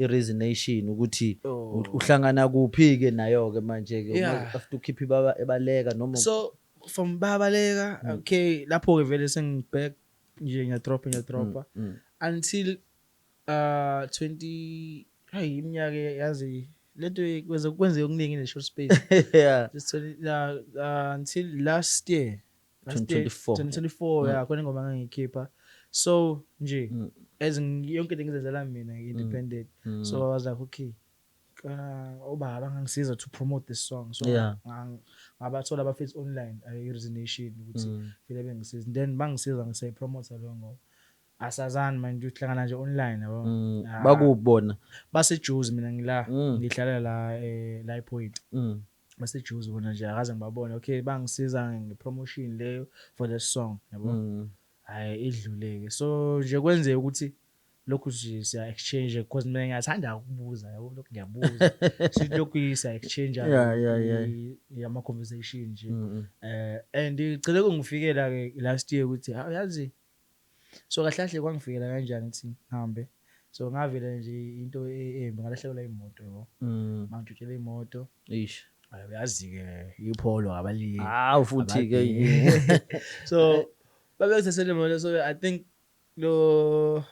i-Resonation, ukuthi Oh. uhlangana kuphi ke nayo ke manje ke after ukhipha ibaba ebaleka noma? So from babaleka, okay, lapho ke vele sengiback nje, ngiyadropa, ngiyadropa until 20, hayi, iminyaka, yazi lento kwenze kwenzeke okuningi in a short space. Just 20, until last year, last year, 2024. 2024, yeah, khona ingoma ngangiyikhipha, so nje as yonke into ngizenzela mina independent. So I was like, okay, ubaba ngangisiza to promote this song, so ngabathola abafethu online, i-Resonation, ukuthi vele bengisiza, then bangisiza ngisayipromote leyo ngoma. Asazani manje, uhlangana nje online, yabo. Ah, Bakubona? Basejuzi, mina ngila, ngihlala la la ePoint. Basejuzi bona nje, akaze ngibabone. Okay, bangisiza nge-promotion leyo for the song, yabo. Hayi, idluleke, so nje kwenzeka ukuthi lokhu nje siya exchange because mina ngiyathanda ukubuza, yabo, lokhu ngiyabuza, sithi lokhu siya exchange ama conversation nje. And igcine kungifikela ke last year ukuthi hawu, yazi, so kahle kahle kwangifikela kanjani ukuthi ngihambe? So ngavela nje into embi, ngalahlekelwa imoto, yabo. Bangitshotshela imoto. Eish. Hayi, uyazi-ke iPolo abaliyeki. Hawu, futhi ke. So babekuthathele imoto, so I think lo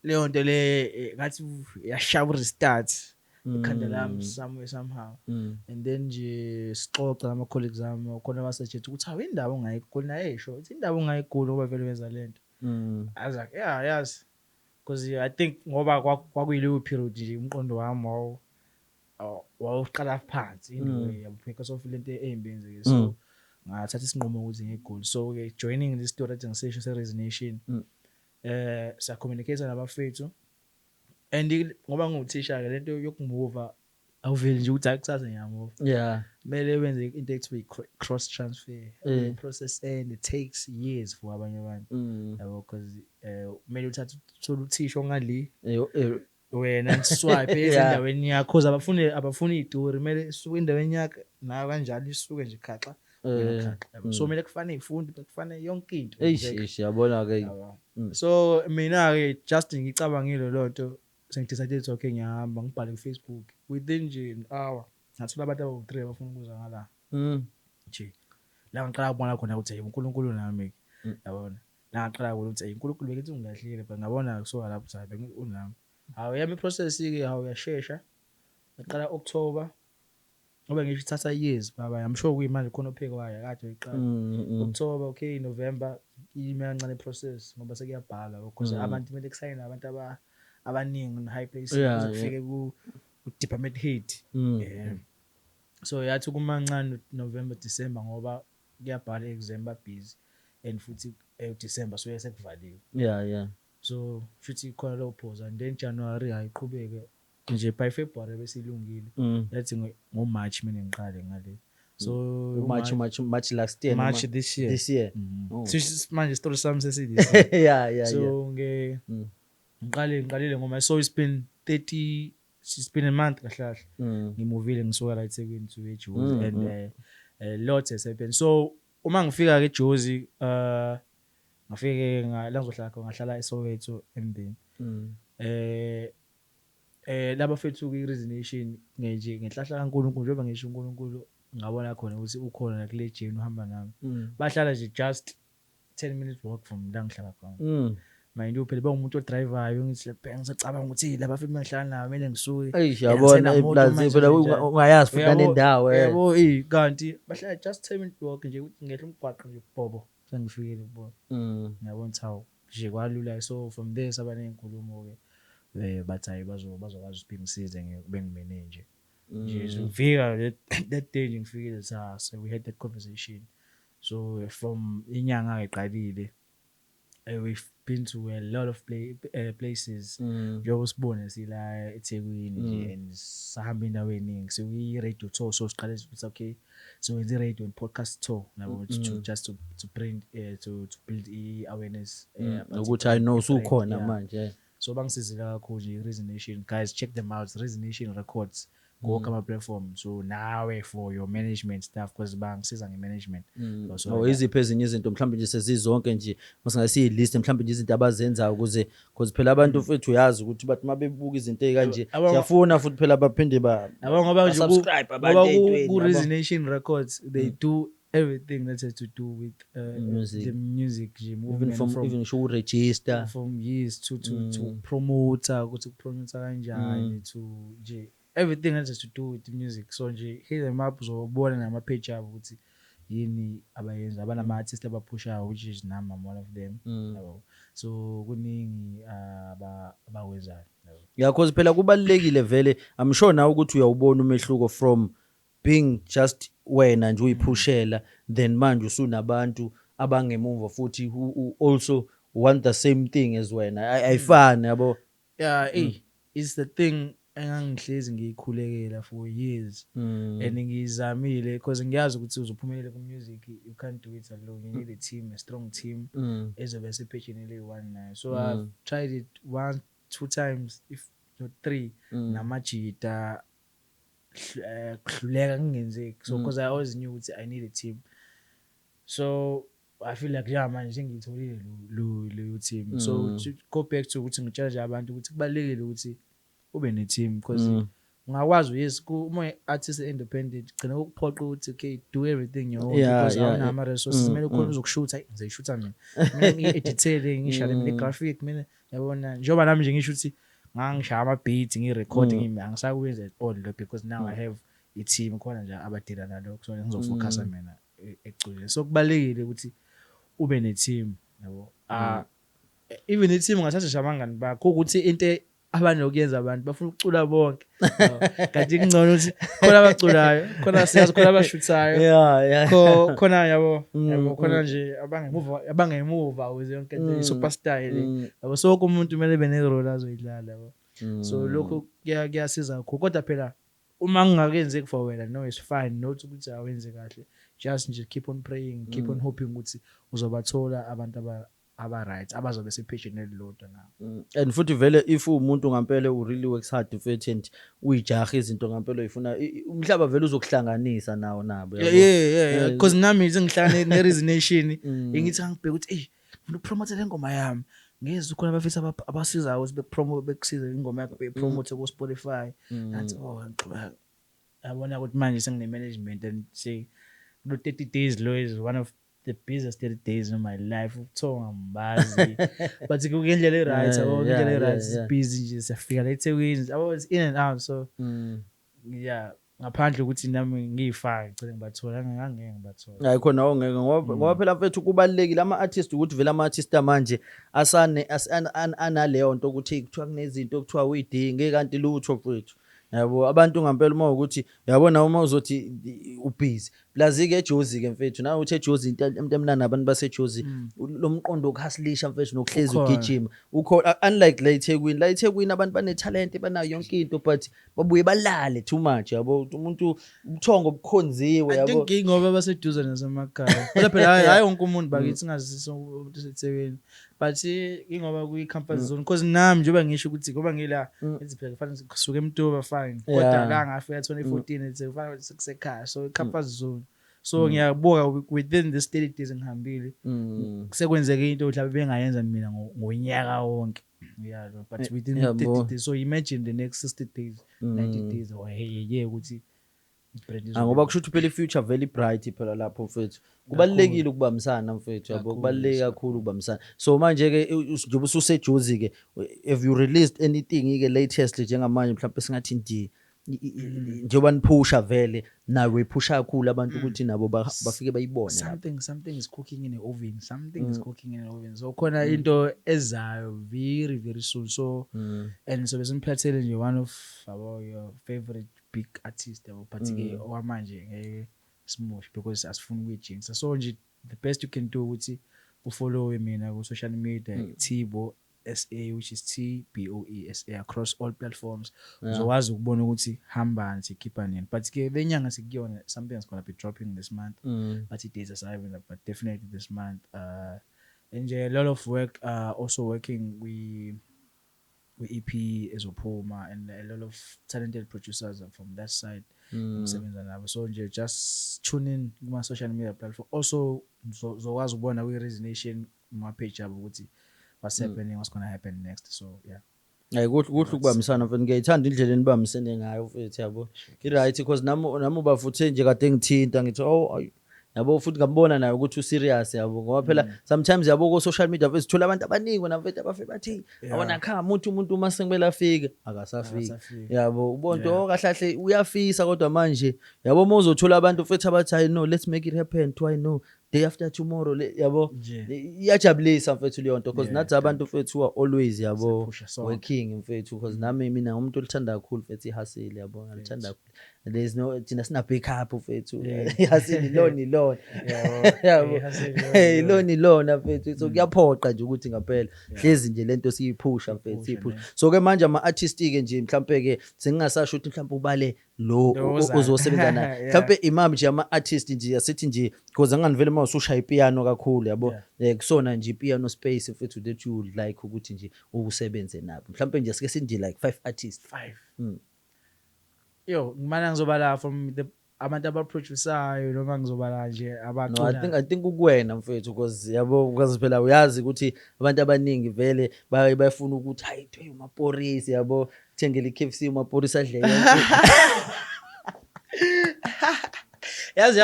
leyo nto le ngathi yashaya restart ekhanda lami somewhere somehow. And then nje sixoxa nama colleagues ami khona, basuggest ukuthi hawu, indaba ungayiguli naye, esho ukuthi indaba ungayiguli ngoba vele wenza lento. I was like, yeah, yazi, because I think ngoba kwakuyileyo period nje umqondo wami wawuqala phansi in a way, yabo, because of lento embi yenzekile, so ngathatha isinqumo ukuthi ngiguli. So ke joining this story ethi ngisesho se-Resonation, siya communicate nabafethu, and ngoba nguthisha ke lento yokumuva awuveli nje ukuthi hayi, kusasa ngiyamuva. Kumele wenze into ekuthiwa i-cross transfer process and it takes years for abanye abantu, yabo, because kumele uthathe, uthole uthisha ongale, wena swipe ezindaweni yakho, cause abafuni izitori, kumele isuke endaweni yakho nayo kanjalo, isuke nje khaxa, wena khaxa, yabo. So kumele kufane izifundo, kufane yonke into. Eish. Exactly. Eish, yabona ke. Yabo. So mina ke just ngicabangile lo nto, sengidecide ukuthi okay, ngiyahamba, ngibhale ku-Facebook, within nje an hour ngathola abantu abawu-3 abafuna ukuza ngala nje. La ngiqala ukubona khona ukuthi hey, uNkulunkulu nami, yabona. La ngiqala ukubona ukuthi hey, uNkulunkulu bekithi ungilahlile, but ngabona kusuka lapho ukuthi hayi, unami. Hawu, yami iprocess ke, hawu, uyashesha, ngaqala October, ngoba ngisho ithatha years baba. I'm sure kuyimanje khona ophekwayo kade uyiqala. October, okay, November ime kancane process ngoba sekuyabhalwa, because abantu kumele kusayine abantu abaningi in high places ukuze kufike ku department head. Yeah. So yathi kumancane November, December, ngoba kuyabhala exam, ba busy, and futhi December so sekuvaliwe. So futhi khona lo pause, and then January ayiqhubeke nje, by February bese ilungile. Yathi ngo March mina ngiqale ngale, so March last year? March noma- this year. This year. Oh. So manje story sami sesithis year. So nge ngiqalile ngoma, so it's been 30, it's been a month kahle kahle ngimuvile, ngisuka la eThekwini to eJozi, and a lot has happened. So uma ngifika ke eJozi, ngafike la ngizohlala khona, ngahlala eSoweto emndeni. Laba fethu ku Resignation nje, ngenhlahla kaNkulunkulu, njengoba ngisho uNkulunkulu, ngabona khona ukuthi ukhona kule journey, uhamba nami. Bahlala nje just 10 minutes walk from la ngihlala khona. Mind you phela bawumuntu odrivayo, ngithi bheka, ngisacabanga ukuthi laba futhi mangihlala nabo kumele ngisuke. Eish, yabona. Angisenamoto Iplazi manje phela nje njalo. ungayazi futhi Uyabo, nanendawo. Yabo, kanti bahlala just 10 minute walk nje, ukuthi ngehla umgwaqo nje, bobo, sengifikile kubona. Ngiyabona ukuthi hawu, nje kwalula. So from there saba ney'nkulumo-ke, bathi hayi, bazokwazi ukuthi bengisize bengimanage nje. So ngifika that day nje, ngifikile so we had that conversation. So from inyanga iqalile, we've been to a lot of places, njengoba sibone sila eThekwini nje, and sahamba indawo eningi, sikuyi-radio tour. So siqale ukuthi okay, so wenza i-radio and podcast tour nabo, to just to bring to build i-awareness about Ukuthi hayi no, i-brand, usukhona yeah. manje. So bangisizile kakhulu nje i-Resignation. Guys, check them out, Resignation Records kuwonke ama-platform. So nawe for your management stuff, because bangisiza nge-management. So, Oh, iziphi ezinye izinto mhlawumbe nje sezizonke nje, masingasiyi-list mhlawumbe nje izinto abazenzayo, ukuze, because phela abantu futhi uyazi ukuthi bathi uma bebuka izinto ey'kanje, siyafuna futhi phela baphinde ba Yabo, ngoba nje ba-subscribe abantu ngoba ey'ntweni, ku yabo. Resignation Records they do everything that has to do with Music. the music nje Even movement, from even ngisho uregister. From years to promoter, ukuthi kupromoter kanjani, to nje everything that has to do with the music. So nje hit them up, uzobona nama page abo ukuthi yini abayenza, abanama artists abaphushayo, which is nami, I'm one of them, yabo. So kuningi abakwenzayo, yabo. Yeah, cause phela kubalulekile vele. I'm sure nawe ukuthi uyawubona umehluko from being just wena nje uyiphushela, then manje usunabantu abangemuva futhi who also want the same thing as wena. Ayifani, yabo. Yeah, hey, it's the thing engangihlezi ngiyikhulekela for years, and ngiyizamile, because ngiyazi ukuthi uzophumelela ku-music, you can't do it alone, you need a team, a strong team ezobe sephejini eliyi-one nayo. So I've tried it one, two times, if not three, namajita, kuhluleka, kungenzeki. So because I always knew ukuthi I need a team, so I feel like njengamanje sengiyitholile leyo team. So to go back to ukuthi ngitshela nje abantu ukuthi kubalulekile ukuthi ube ne-team, because ungakwazi, yes, uma artist independent, gcina ukuphoqa ukuthi okay, do everything your own, because awunawo ama-resources. Kumele ukhona uzokushutha, ngizoyishutha mina, kumele ngiyi-edithele, ngishale mina i-graphic mina, yabona. Njengoba nami nje ngisho ukuthi ngangishaya ama-beat, ngiyirekhode, ngimi angisakwenzi at all lo, because now I have i-team khona nje abadila nalokho, so ngizofocusa mina ekuculeni. So kubalulekile ukuthi ube ne-team, yabo. Ah, even i-team ungathatha nje abangani bakho, ukuthi into abanokuyenza abantu bafuna ukucula bonke, yabo. Kanti kungcono ukuthi khona abaculayo, khona siyazi, khona abashuthayo, khona, yabo, yabo, khona nje abangemuva ukuze yonke into superstar le, yabo. So wonke umuntu kumele ebe ne-role azoyidlala, yabo. So lokho kuyasiza kakhulu, kodwa phela Uma ngingakenzeki for wena, no, it's fine, not ukuthi awenze kahle, just nje keep on praying, keep on hoping ukuthi uzobathola abantu aba-right abazobe sephejini elilodwa nawe. And futhi vele if uwumuntu ngampela u really works hard mfethu and uyijaha izinto ngampela uyifuna, umhlaba vele uzokuhlanganisa nawo nabo, yabo. Yeah, because nami sengihlangane ne-Reason Nation, ngithi angibheke ukuthi eyi, ngifuna ukupromote le ngoma yami, ngezwe khona abafisa abasizayo ukuthi bekupromote, bekusize ingoma yakho, beyipromote ku-Spotify. Ngathi oh, ngixhumeka, yabona ukuthi manje sengine-management and say lo 30 days lo is one of the busiest 30 days in my life. Ukuthiwa ngambazi, but kungendlela e-right, yabo, ngendlela e-right, busy nje, siyafika la eThekwini, yabo, it's in and out, so yeah, ngaphandle ukuthi nami ngiyifake ngicela ngibathola, angeke ngibathola. Hayi khona awungeke, ngoba phela mfethu kubalulekile ama-artist ukuthi vele ama-artist amanje asane analeyo nto ukuthi kuthiwa kunezinto okuthiwa uyidinge kanti lutho mfethu, yabo. Abantu ngampela uma ukuthi uyabona uma uzothi ubusy plus-ke eJozi-ke mfethu, nawe uthi eJozi into emnandi abantu baseJozi, lo mqondo wokuhasilisha mfethu nokuhlezi Ukhona. ugijima ukhona, unlike la eThekwini. La eThekwini abantu banethalente, banayo yonke into, but babuye balale too much, yabo, umuntu ubuthongo bukhonziwe, I yabo. think ingoba baseduze nasemakhaya. Kodwa phela hayi wonke umuntu bakithi, singazisi umuntu oseThekwini. But ingoba kwi-comfort zone, because nami njengoba ngisho ukuthi ngoba ngila ethi phela kufanele kusuke eMtuba, fine. Kodwa la ngafika 2014, ethi kufanele sekusekhaya, so i-comfort zone. So ngiyabuka within this 30 days ngihambile, sekwenzeke into mhlawumbe bengayenza mina ngonyaka wonke. Yeah, no, but within 30 days. So imagine the next 60 days, 90 days or hey yeah ukuthi i-brand Ah, izobe- ngoba kusho ukuthi phela i-future very bright phela lapho mfethu. Kubalulekile ukubambisana mfethu, yabo, Kakhulu, kubaluleke kakhulu ukubambisana. So manje-ke njengoba ususeJozi-ke, have you released anything-ke latest njengamanje, mhlawumbe singathi nje njengoba niphusha vele nawe uyiphusha kakhulu abantu ukuthi nabo bafike bayibone lapho. Something is cooking in the oven, something is cooking in the oven, so khona into ezayo very very soon, so and so besimphathele nje one of abo your favorite big artist, yabo, but ke okwamanje ngeke simushe because asifuni ukuyijinxa. So nje the best you can do ukuthi ufollow mina ku social media, Tboe SA, which is T B O E S A across all platforms. Uzokwazi ukubona ukuthi hambani, sikhipha nini, but ke lenyanga sikuyona, something is going to be dropping this month, but it days aside, but definitely this month. And nje a lot of work, also working we EP ezophuma and a lot of talented producers are from that side ngisebenza nabo. So nje just tune in kuma social media platform. Also uzokwazi ukubona kwi-Reason Nation kuma page yabo ukuthi what's happening, what's going to happen next, so yeah. Hayi, kuhle ukubambisana mfethu, ngiyayithanda indlela enibambisene ngayo mfethu, yabo, i-right, because nami ubafuthe nje kade ngithinta ngithi oh ayi, yabo, futhi ngambona naye ukuthi userious, yabo, ngoba phela sometimes, yabo, ko social media mfethu sithola abantu abaningi wena mfethu abafike bathi awona khama umuntu uma sekumele afike akasafiki. Akasafiki. Yabo, ubonto oh kahle kahle uyafisa, kodwa manje, yabo, uma uzothola abantu mfethu abathi I know, let's make it happen to I know day after tomorrow yabo. Nje. Iyajabulisa mfethu leyo nto because nathi abantu mfethu who are always, yabo, Siyaphusha sonke. working mfethu, because nami mina umuntu olithanda kakhulu mfethu ihustle, yabo, ngilithanda kakhulu. There is no, thina sina backup mfethu, ihustle ilona ilona, yabo. I-hustle ilona. Ilona ilona mfethu, so kuyaphoqa nje ukuthi ngampela hlezi nje lento siyiphusha mfethu, siyiphusha. So ke manje ama artist ke nje mhlambe ke sengingasasho ukuthi mhlambe ubale lo Lo ozayo. ozosebenza naye, mhlambe imami nje ama artist nje asithi nje because anganivele uma usushaya ipiano kakhulu, yabo, kusona nje ipiano space mfethu that you would like ukuthi nje ukusebenze nabo, mhlambe nje sike sinje like 5 artists. Five. Mm. Yo, ngimana ngizobala from the abantu abaproducayo noma ngizobala nje No, I abaculayo? think ukuwena mfethu, because yabo, because phela uyazi ukuthi abantu abaningi vele bayafuna ukuthi hayi thiwe uMaphorisa, yabo, thengele iKFC uMaphorisa adle yonke. Yazi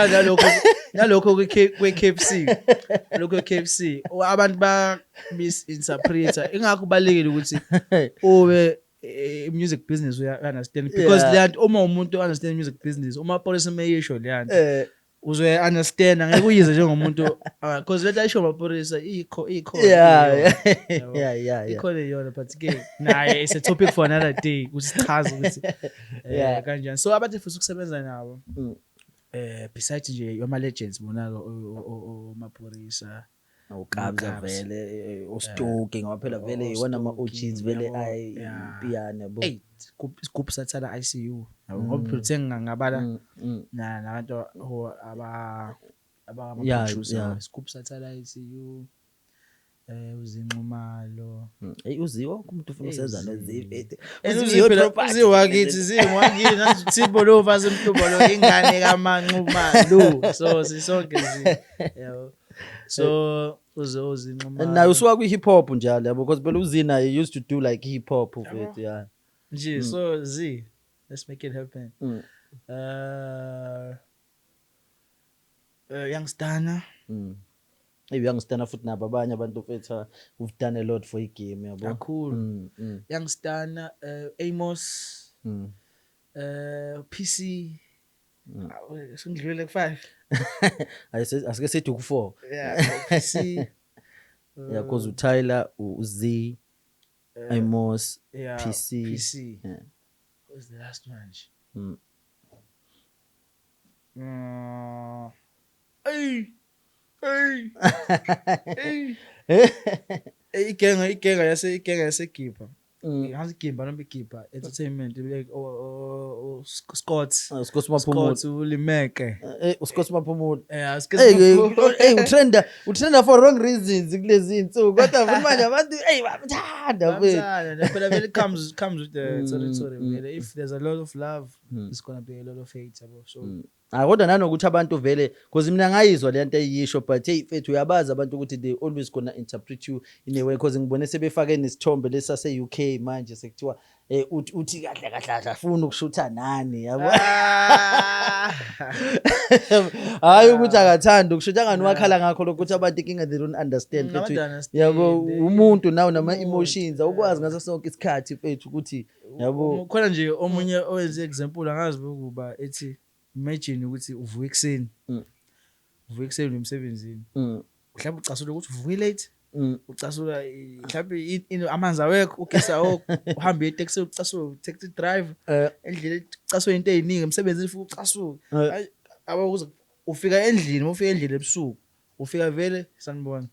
nalokho kwe-KFC, lokho kwe-KFC abantu ba misinterpreta, ingakho kubalekile ukuthi ube music business uya understand, because leyanto uma umuntu understand music business, uMaphorisa meyisho leyanto uzoya understand, angeke uyize njengomuntu, because lento ayisho Maphorisa ikho ikhona iyona. Yabo. Ikhona iyona, but ke naye it's a topic for another day ukuthi sichaze ukuthi kanjani. So abantu futhi ukusebenza nabo, besides nje ama legends bona oMaphorisa. Ukabza. Nokabza. Vele uStoki, ngoba phela vele iwona ama-OGs vele ayi-piano, yabo. Hey, isigubhu sathala ICU, yabo, ngoba phela uthe ngingabala na nabantu who aba producer, isigubhu sathala ICU, uZinxumalo. Hey, uziwa wonke umuntu ufuna Hey, usenza Uzi. noZiphethe. Uziwakithi, ziwakini nathi lo vasemhlubo lo, ingane kaManxumalo, so sisonke zi, yabo, so uze uZinxumalo. Naye usuka kwi-hip hop njalo, yabo, because phela uZina, he used to do like hip hop mfethu, yeah. Nje so z let's make it happen. Youngstana. Hey, Youngstana futhi nabo abanye abantu mfethu who've done a lot for igame, yabo. Kakhulu. Youngstana, Amos, PC. Sengidlulele ku-5. Asike sithi ku-4. Yeah, PC. Yeah, cause uTyler, uZ, Amos, yeah, PC. PC. Yeah. What's the last one nje? Hey hey hey hey, igenga yaseGibha. Ngazi igimba noma igibha entertainment, like oh, Scott. Scott Maphumulo. Scott ulimeke. Scott Maphumulo. Scott. Hey, Maphumulo. hey, utrenda for wrong reasons kulezi insuku, kodwa futhi manje abantu, hey, bamthanda mfethu. Bamthanda, phela vele it comes with the territory vele. If there's a lot of love, it's gonna be a lot of hate, yabo, so. Ah, kodwa nanokuthi abantu vele, because mina ngayizwa le nto eyisho, but hey mfethu, uyabazi abantu ukuthi they always gonna interpret you in a way, because ngibone sebefake nesithombe lesase UK manje, sekuthiwa uthi kahle kahle kahle afuna ukushutha nani, yabo. Ah. Hayi ukuthi akathandi ukushutha, angani wakhala ngakho lokho, ukuthi abantu inkinga they don't understand mfethu. Abantu understand, Yabo, umuntu nawe nama umuntu, emotions, awukwazi ngaso sonke isikhathi mfethu ukuthi, yabo. Khona nje omunye owenze example, angazi ukuba ethi imagine ukuthi uvuka ekuseni, uvuka ekuseni emsebenzini, mhlawumbe ucasula ukuthi uvuke late, ucasula mhlawumbe amanzi awekho, ugesi awukho, uhambe etekisi, ucasula taxi driver endleleni, ucasula into ey'ningi emsebenzini, futhi ucasuke. Hayi, abo kuze ufika endlini, uma ufika endlini ebusuku, ufika vele sanibona,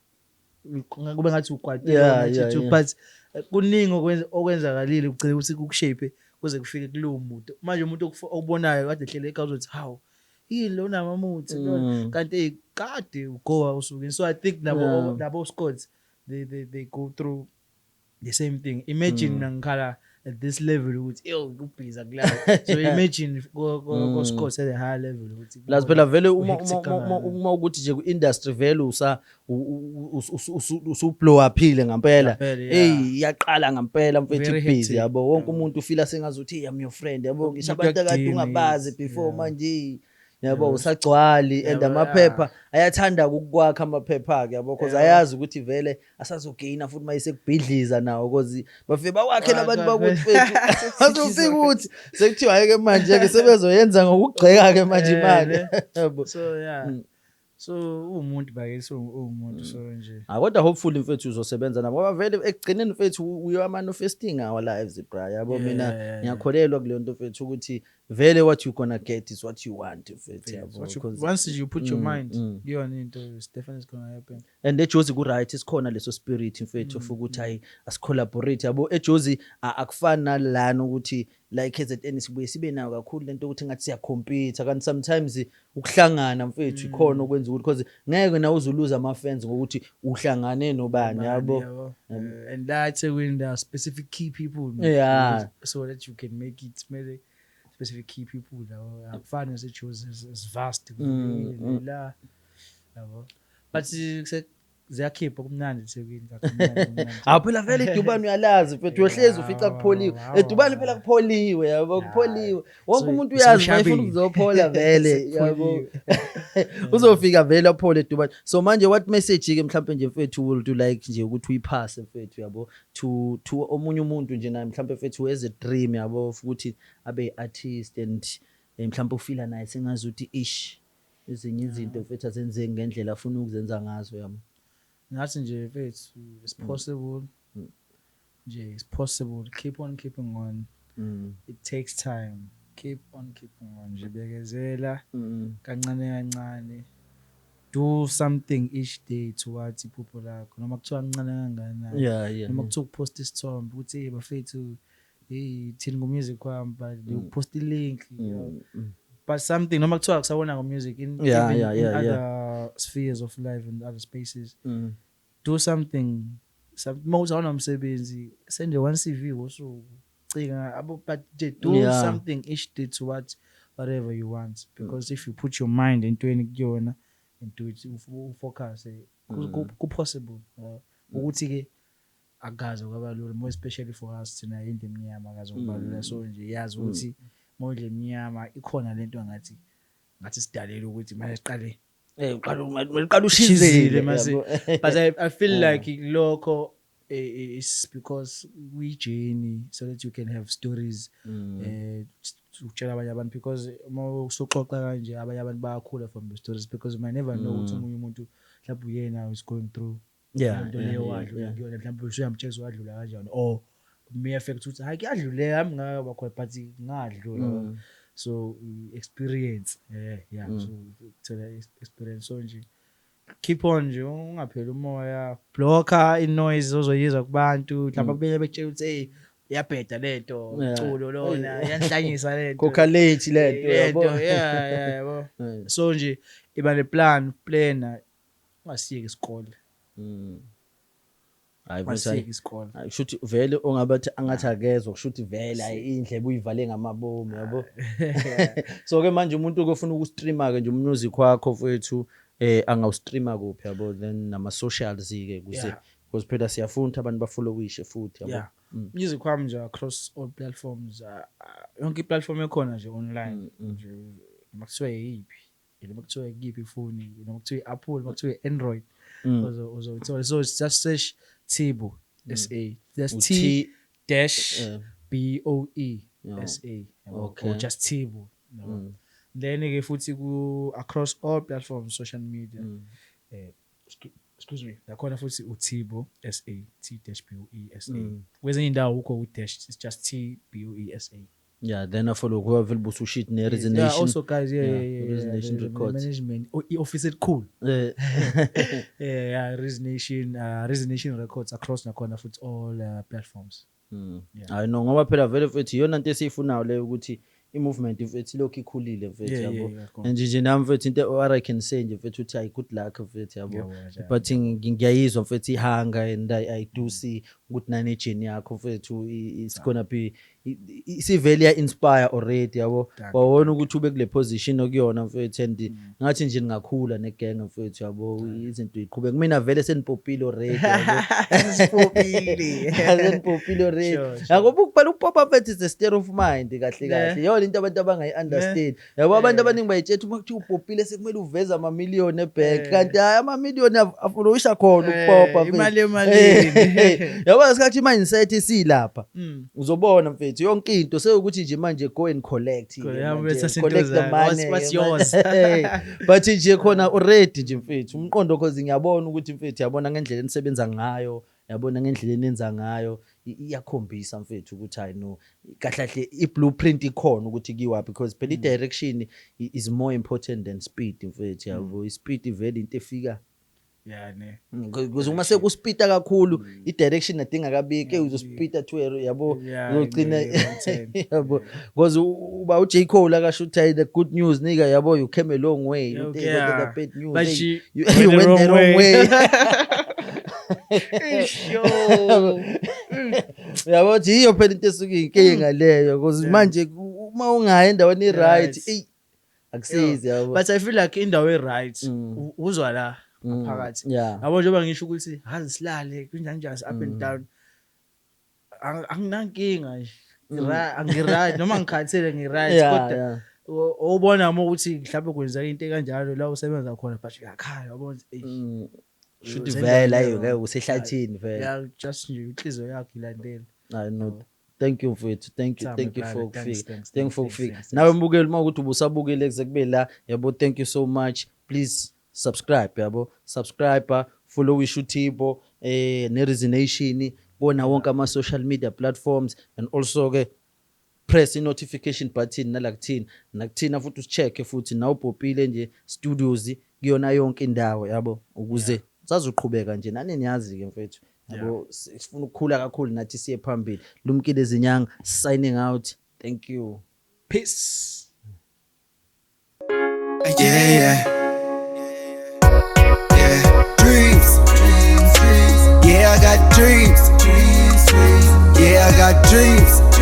kube ngathi ukwatile, ngathi but kuningi okwenzakalile kugcine ukuthi kukushape kuze kufike kulowo muntu. Manje umuntu okubonayo kade ehlele ekhaya uzothi, "Hawu, yini lo namamuthi lona?" Kanti hey, kade ugowa usuke. So I think nabo nabo Scott, they go through the same thing. Imagine mina ngikhala at this level ukuthi ew kubhiza kulala, so imagine go Scott at a higher level ukuthi Plus phela vele uma u-hectic kangakanani. Uma ukuthi nje ku-industry vele usa usu-blow uphile ngampela. Ngampela, yeah. Hey, iyaqala ngampela mfethu, Very busy, hectic. yabo, wonke umuntu ufila sengazuthi, "Hey, I'm your friend," yabo, ngisho Umuntu abantu akade uyakudinga, ungabazi yes. before, manje, yabo, usagcwali and amaphepha ayathanda ukukwakha amaphepha ke, yabo, cause ayazi ukuthi vele asazogaina futhi mayisekubhidliza nawo, cause bafike bawakhela abantu bakuthi mfethu, bazofika ukuthi sekuthiwa hhayi-ke manje-ke sebezoyenza ngokugxeka ke manje imali, yabo. So yeah, so uwumuntu bakithi, uwumuntu, so nje. Ah, kodwa hopefully mfethu uzosebenza nabo, ngoba vele ekugcineni mfethu we are manifesting our lives, bra, yabo. Mina ngiyakholelwa kuleyo nto mfethu, ukuthi vele what you gonna get is what you want, mfethu, yabo. Once you put your mind kuyona into, it's definitely gonna happen. And eJozi ku-right, sikhona leso spirit mfethu of ukuthi hayi, asicollaborate, yabo. EJozi akufani nalana ukuthi la e-KZN sibuye sibe nayo kakhulu lento ukuthi ngathi siyacompete, kanti sometimes ukuhlangana mfethu ikhona okwenza ukuthi, because ngeke nawe uzuluza ama-fans ngokuthi uhlangane nobani, yabo. Yabo. And that's when there are specific key people, so that you can make it, maybe specific key people, yabo. Akufani naseJozi, is vast la, yabo, but ziyakhipha, kumnandi eThekwini, kumnandi, kumnandi. Hawu, phela vele iDubane uyalazi mfethu, uyohlezi ufica kupholiwe eDubane, phela kupholiwe, yabo, kupholiwe, wonke So, umuntu uyazi mayefuna isemshabeni. ukuzophola vele, yabo, Sekupholiwe. uzofika vele aphole eDubane. So manje what message ke mhlawumbe nje mfethu will do like nje ukuthi uyiphase mfethu, yabo, to omunye umuntu nje naye mhlawumbe mfethu who has a dream, yabo, ukuthi abe artist and mhlawumbe ufila naye sengazuthi ish, ezinye izinto mfethu azenzeki ngendlela afuna ukuzenza ngazo, yabo. Ngathi nje mfethu, it's possible nje, it's possible. Keep on keeping on. It takes time. Keep on keeping on nje, bekezela kancane kancane. Do something each day towards iphupho lakho, noma kuthiwa kancane kangakanani, noma kuthiwa ukuphosta isithombe ukuthi, "Hey bafethu, hey, thini ngo-music wami?" But upost i-link, but something, noma kuthiwa kusabona ngo-music in even in other spheres of life and other spaces, do something. Uma uthi awunamsebenzi, send one CV ngosuku, cinga abo, but nje do something each day towards whatever you want, because if you put your mind entweni kuyona and do it, ufocus, ku-possible ukuthi-ke akukaze kwaba lula, more especially for us thina indlu emnyama, akaze kuba lula. So nje yazi ukuthi uma indlu emnyama ikhona lento ngathi sidalele ukuthi manje siqale Uqala uqala ushizile. Ushizile mase, but I feel like lokho is because we journey so that you can have stories ukutshela abanye abantu, because uma usuxoxa kanje abanye abantu bayakhula from the stories, because you might never know ukuthi omunye umuntu mhlawumbe uyena is going through lento leyo wadlula kuyona, mhlawumbe usuyamtshela ukuthi wadlula kanjani, or may affect ukuthi hayi, kuyadluleka, ami ngaba khona but ngadlula. So experience, yeah, so thola experience. So nje keep on nje, ungapheli umoya, blocka i-noise ozoyizwa kubantu, mhlawumbe kubeke bekutshela ukuthi, "Hey, iyabheda lento, culo lona, iyanhlanyisa lento." Khokha late lento, yabo. Lento, yeah, yabo. So nje iba ne plan, plana, ungasiyeki isikole. Hayi mfethu, hayi. Ungasiyeki isikole. Hayi, kushuthi vele ongabathi angathi akezwa, kushuthi vele hayi, indlebe uyivale ngamabomu, yabo. So ke manje umuntu ofuna ukustreama ke nje umusic wakho mfethu, angawustreama kuphi, yabo? Then nama socials ke kuze because phela siyafuna ukuthi abantu bafollowishe futhi, yabo. Yeah, music wami nje across all platforms, yonke i-platform ekhona nje online nje, noma kuthiwa yiphi, noma kuthiwa kuyiphi ifoni, noma kuthiwa i-Apple, noma kuthiwa i-Android, uzothola. So it's just search Tboe SA, that's U T T dash B O E S A, yabo, or just Tboe, yabo. Then ke futhi ku across all platforms, social media, excuse me, nakhona futhi uTboe SA, T dash B O E S A. Kwezinye indawo ukho u dash, it's just T B O E S A. Yeah, then I follow kuba vele busushit ne Yeah, Resonation. Also guys, yeah, Resonation Records. Management, oh, i-office elikhulu. Yeah, Resonation, Resonation Records across nakhona futhi all platforms. Yeah. Hayi no, ngoba phela vele mfethu iyona into esiyifunayo leyo, ukuthi i-movement mfethu ilokhu ikhulile mfethu, yabo. Khona. And nje nami mfethu into what I can say nje mfethu uthi hayi, good luck mfethu, yabo. Ngiyabonga njalo. But ngiyayizwa mfethu i-hunger and I do see ukuthi nane journey yakho mfethu it's gonna be isivele ya inspire already, yabo. Dankie. Wawona ukuthi ube kule position okuyona mfethu, and ngathi nje ningakhula negenge mfethu, yabo, izinto iqhubeke. Mina vele senipopile already, yabo. Sipopile. Senipopile already. Sure. Yabo, phela ukupopa mfethu is a state of mind kahle kahle. Yona into abantu abangayi-understand, yabo. Abantu abaningi bayitshela uma kuthiwa upopile sekumele uveze amamiliyoni ebhenki, kanti hhayi, amamiliyoni afollowisha khona ukupopa mfethu. Imali emalini. Yabo, ngesikhathi i-mindset isilapha, uzobona mfethu yonke into sekuthi nje manje go and collect ke Yeah, manje, bese into collect the zakho. money. What's yours? Hey, but nje khona already nje mfethu umqondo, cause ngiyabona ukuthi mfethu, yabona ngendlela enisebenza ngayo, yabona ngendlela enenza ngayo, iyakhombisa mfethu ukuthi hayi no, kahle kahle i-blueprint ikhona ukuthi kiwa, because phela i-direction is more important than speed mfethu, yabo. I-speed vele into efika Yeah, ne. Because uma sekuspita kakhulu, i-direction adinga kabiki, uzospita to yabo, uzogcina wrong turn. yabo, because uba uJ Cole akasho ukuthi hey, the good news nigga, yabo, you came a long way, you take the bad news, But hey, you you, went you the went wrong the wrong way. way. Yo. Yabo, ukuthi yiyo phela into esuke inkinga leyo, because manje uma ungaya endaweni i-right, eyi, akusizi, yabo. But I feel like indawo e-right uzwa la ngaphakathi. Yabo, njengoba ngisho ukuthi hazi silale kunjani njani, up and down. Anginankinga nje. Angiright noma ngikhathele, ngiright, kodwa ubona uma ukuthi mhlawumbe kwenzeka into ekanjalo la usebenza khona, but uyakhala, yabona ukuthi eish, Shuthi usendaweni vele ayi, e-wrong. ngeke usehlathini vele. Yeah, just nje inhliziyo yakho ilandele. Hayi no, thank you mfethu, thank you. Time, Thank you brother. for Thanks, ukufika. thanks, Thank you for thanks, ukufika. thanks, Nawe mbukeli, uma ukuthi ubusabukile kuze kube la, yabo, thank you so much. Please subscribe, yabo, subscribe, follow uTboe ne-Resonation kona wonke ama-social media platforms, and also ke press i-notification button nala kuthina, nakuthina futhi usicheck futhi nawubhopile nje studios. Kuyona yonke indawo, yabo, ukuze sazoqhubeka nje nani, niyazi ke mfethu, yabo, sifuna ukukhula kakhulu nathi, siye phambili. Lumkile Zinyanga signing out. Thank you. Peace. Yeah. Yeah. Dreams. Dreams, dreams. Yeah, I got dreams. Dreams, dreams. Yeah, I got dreams.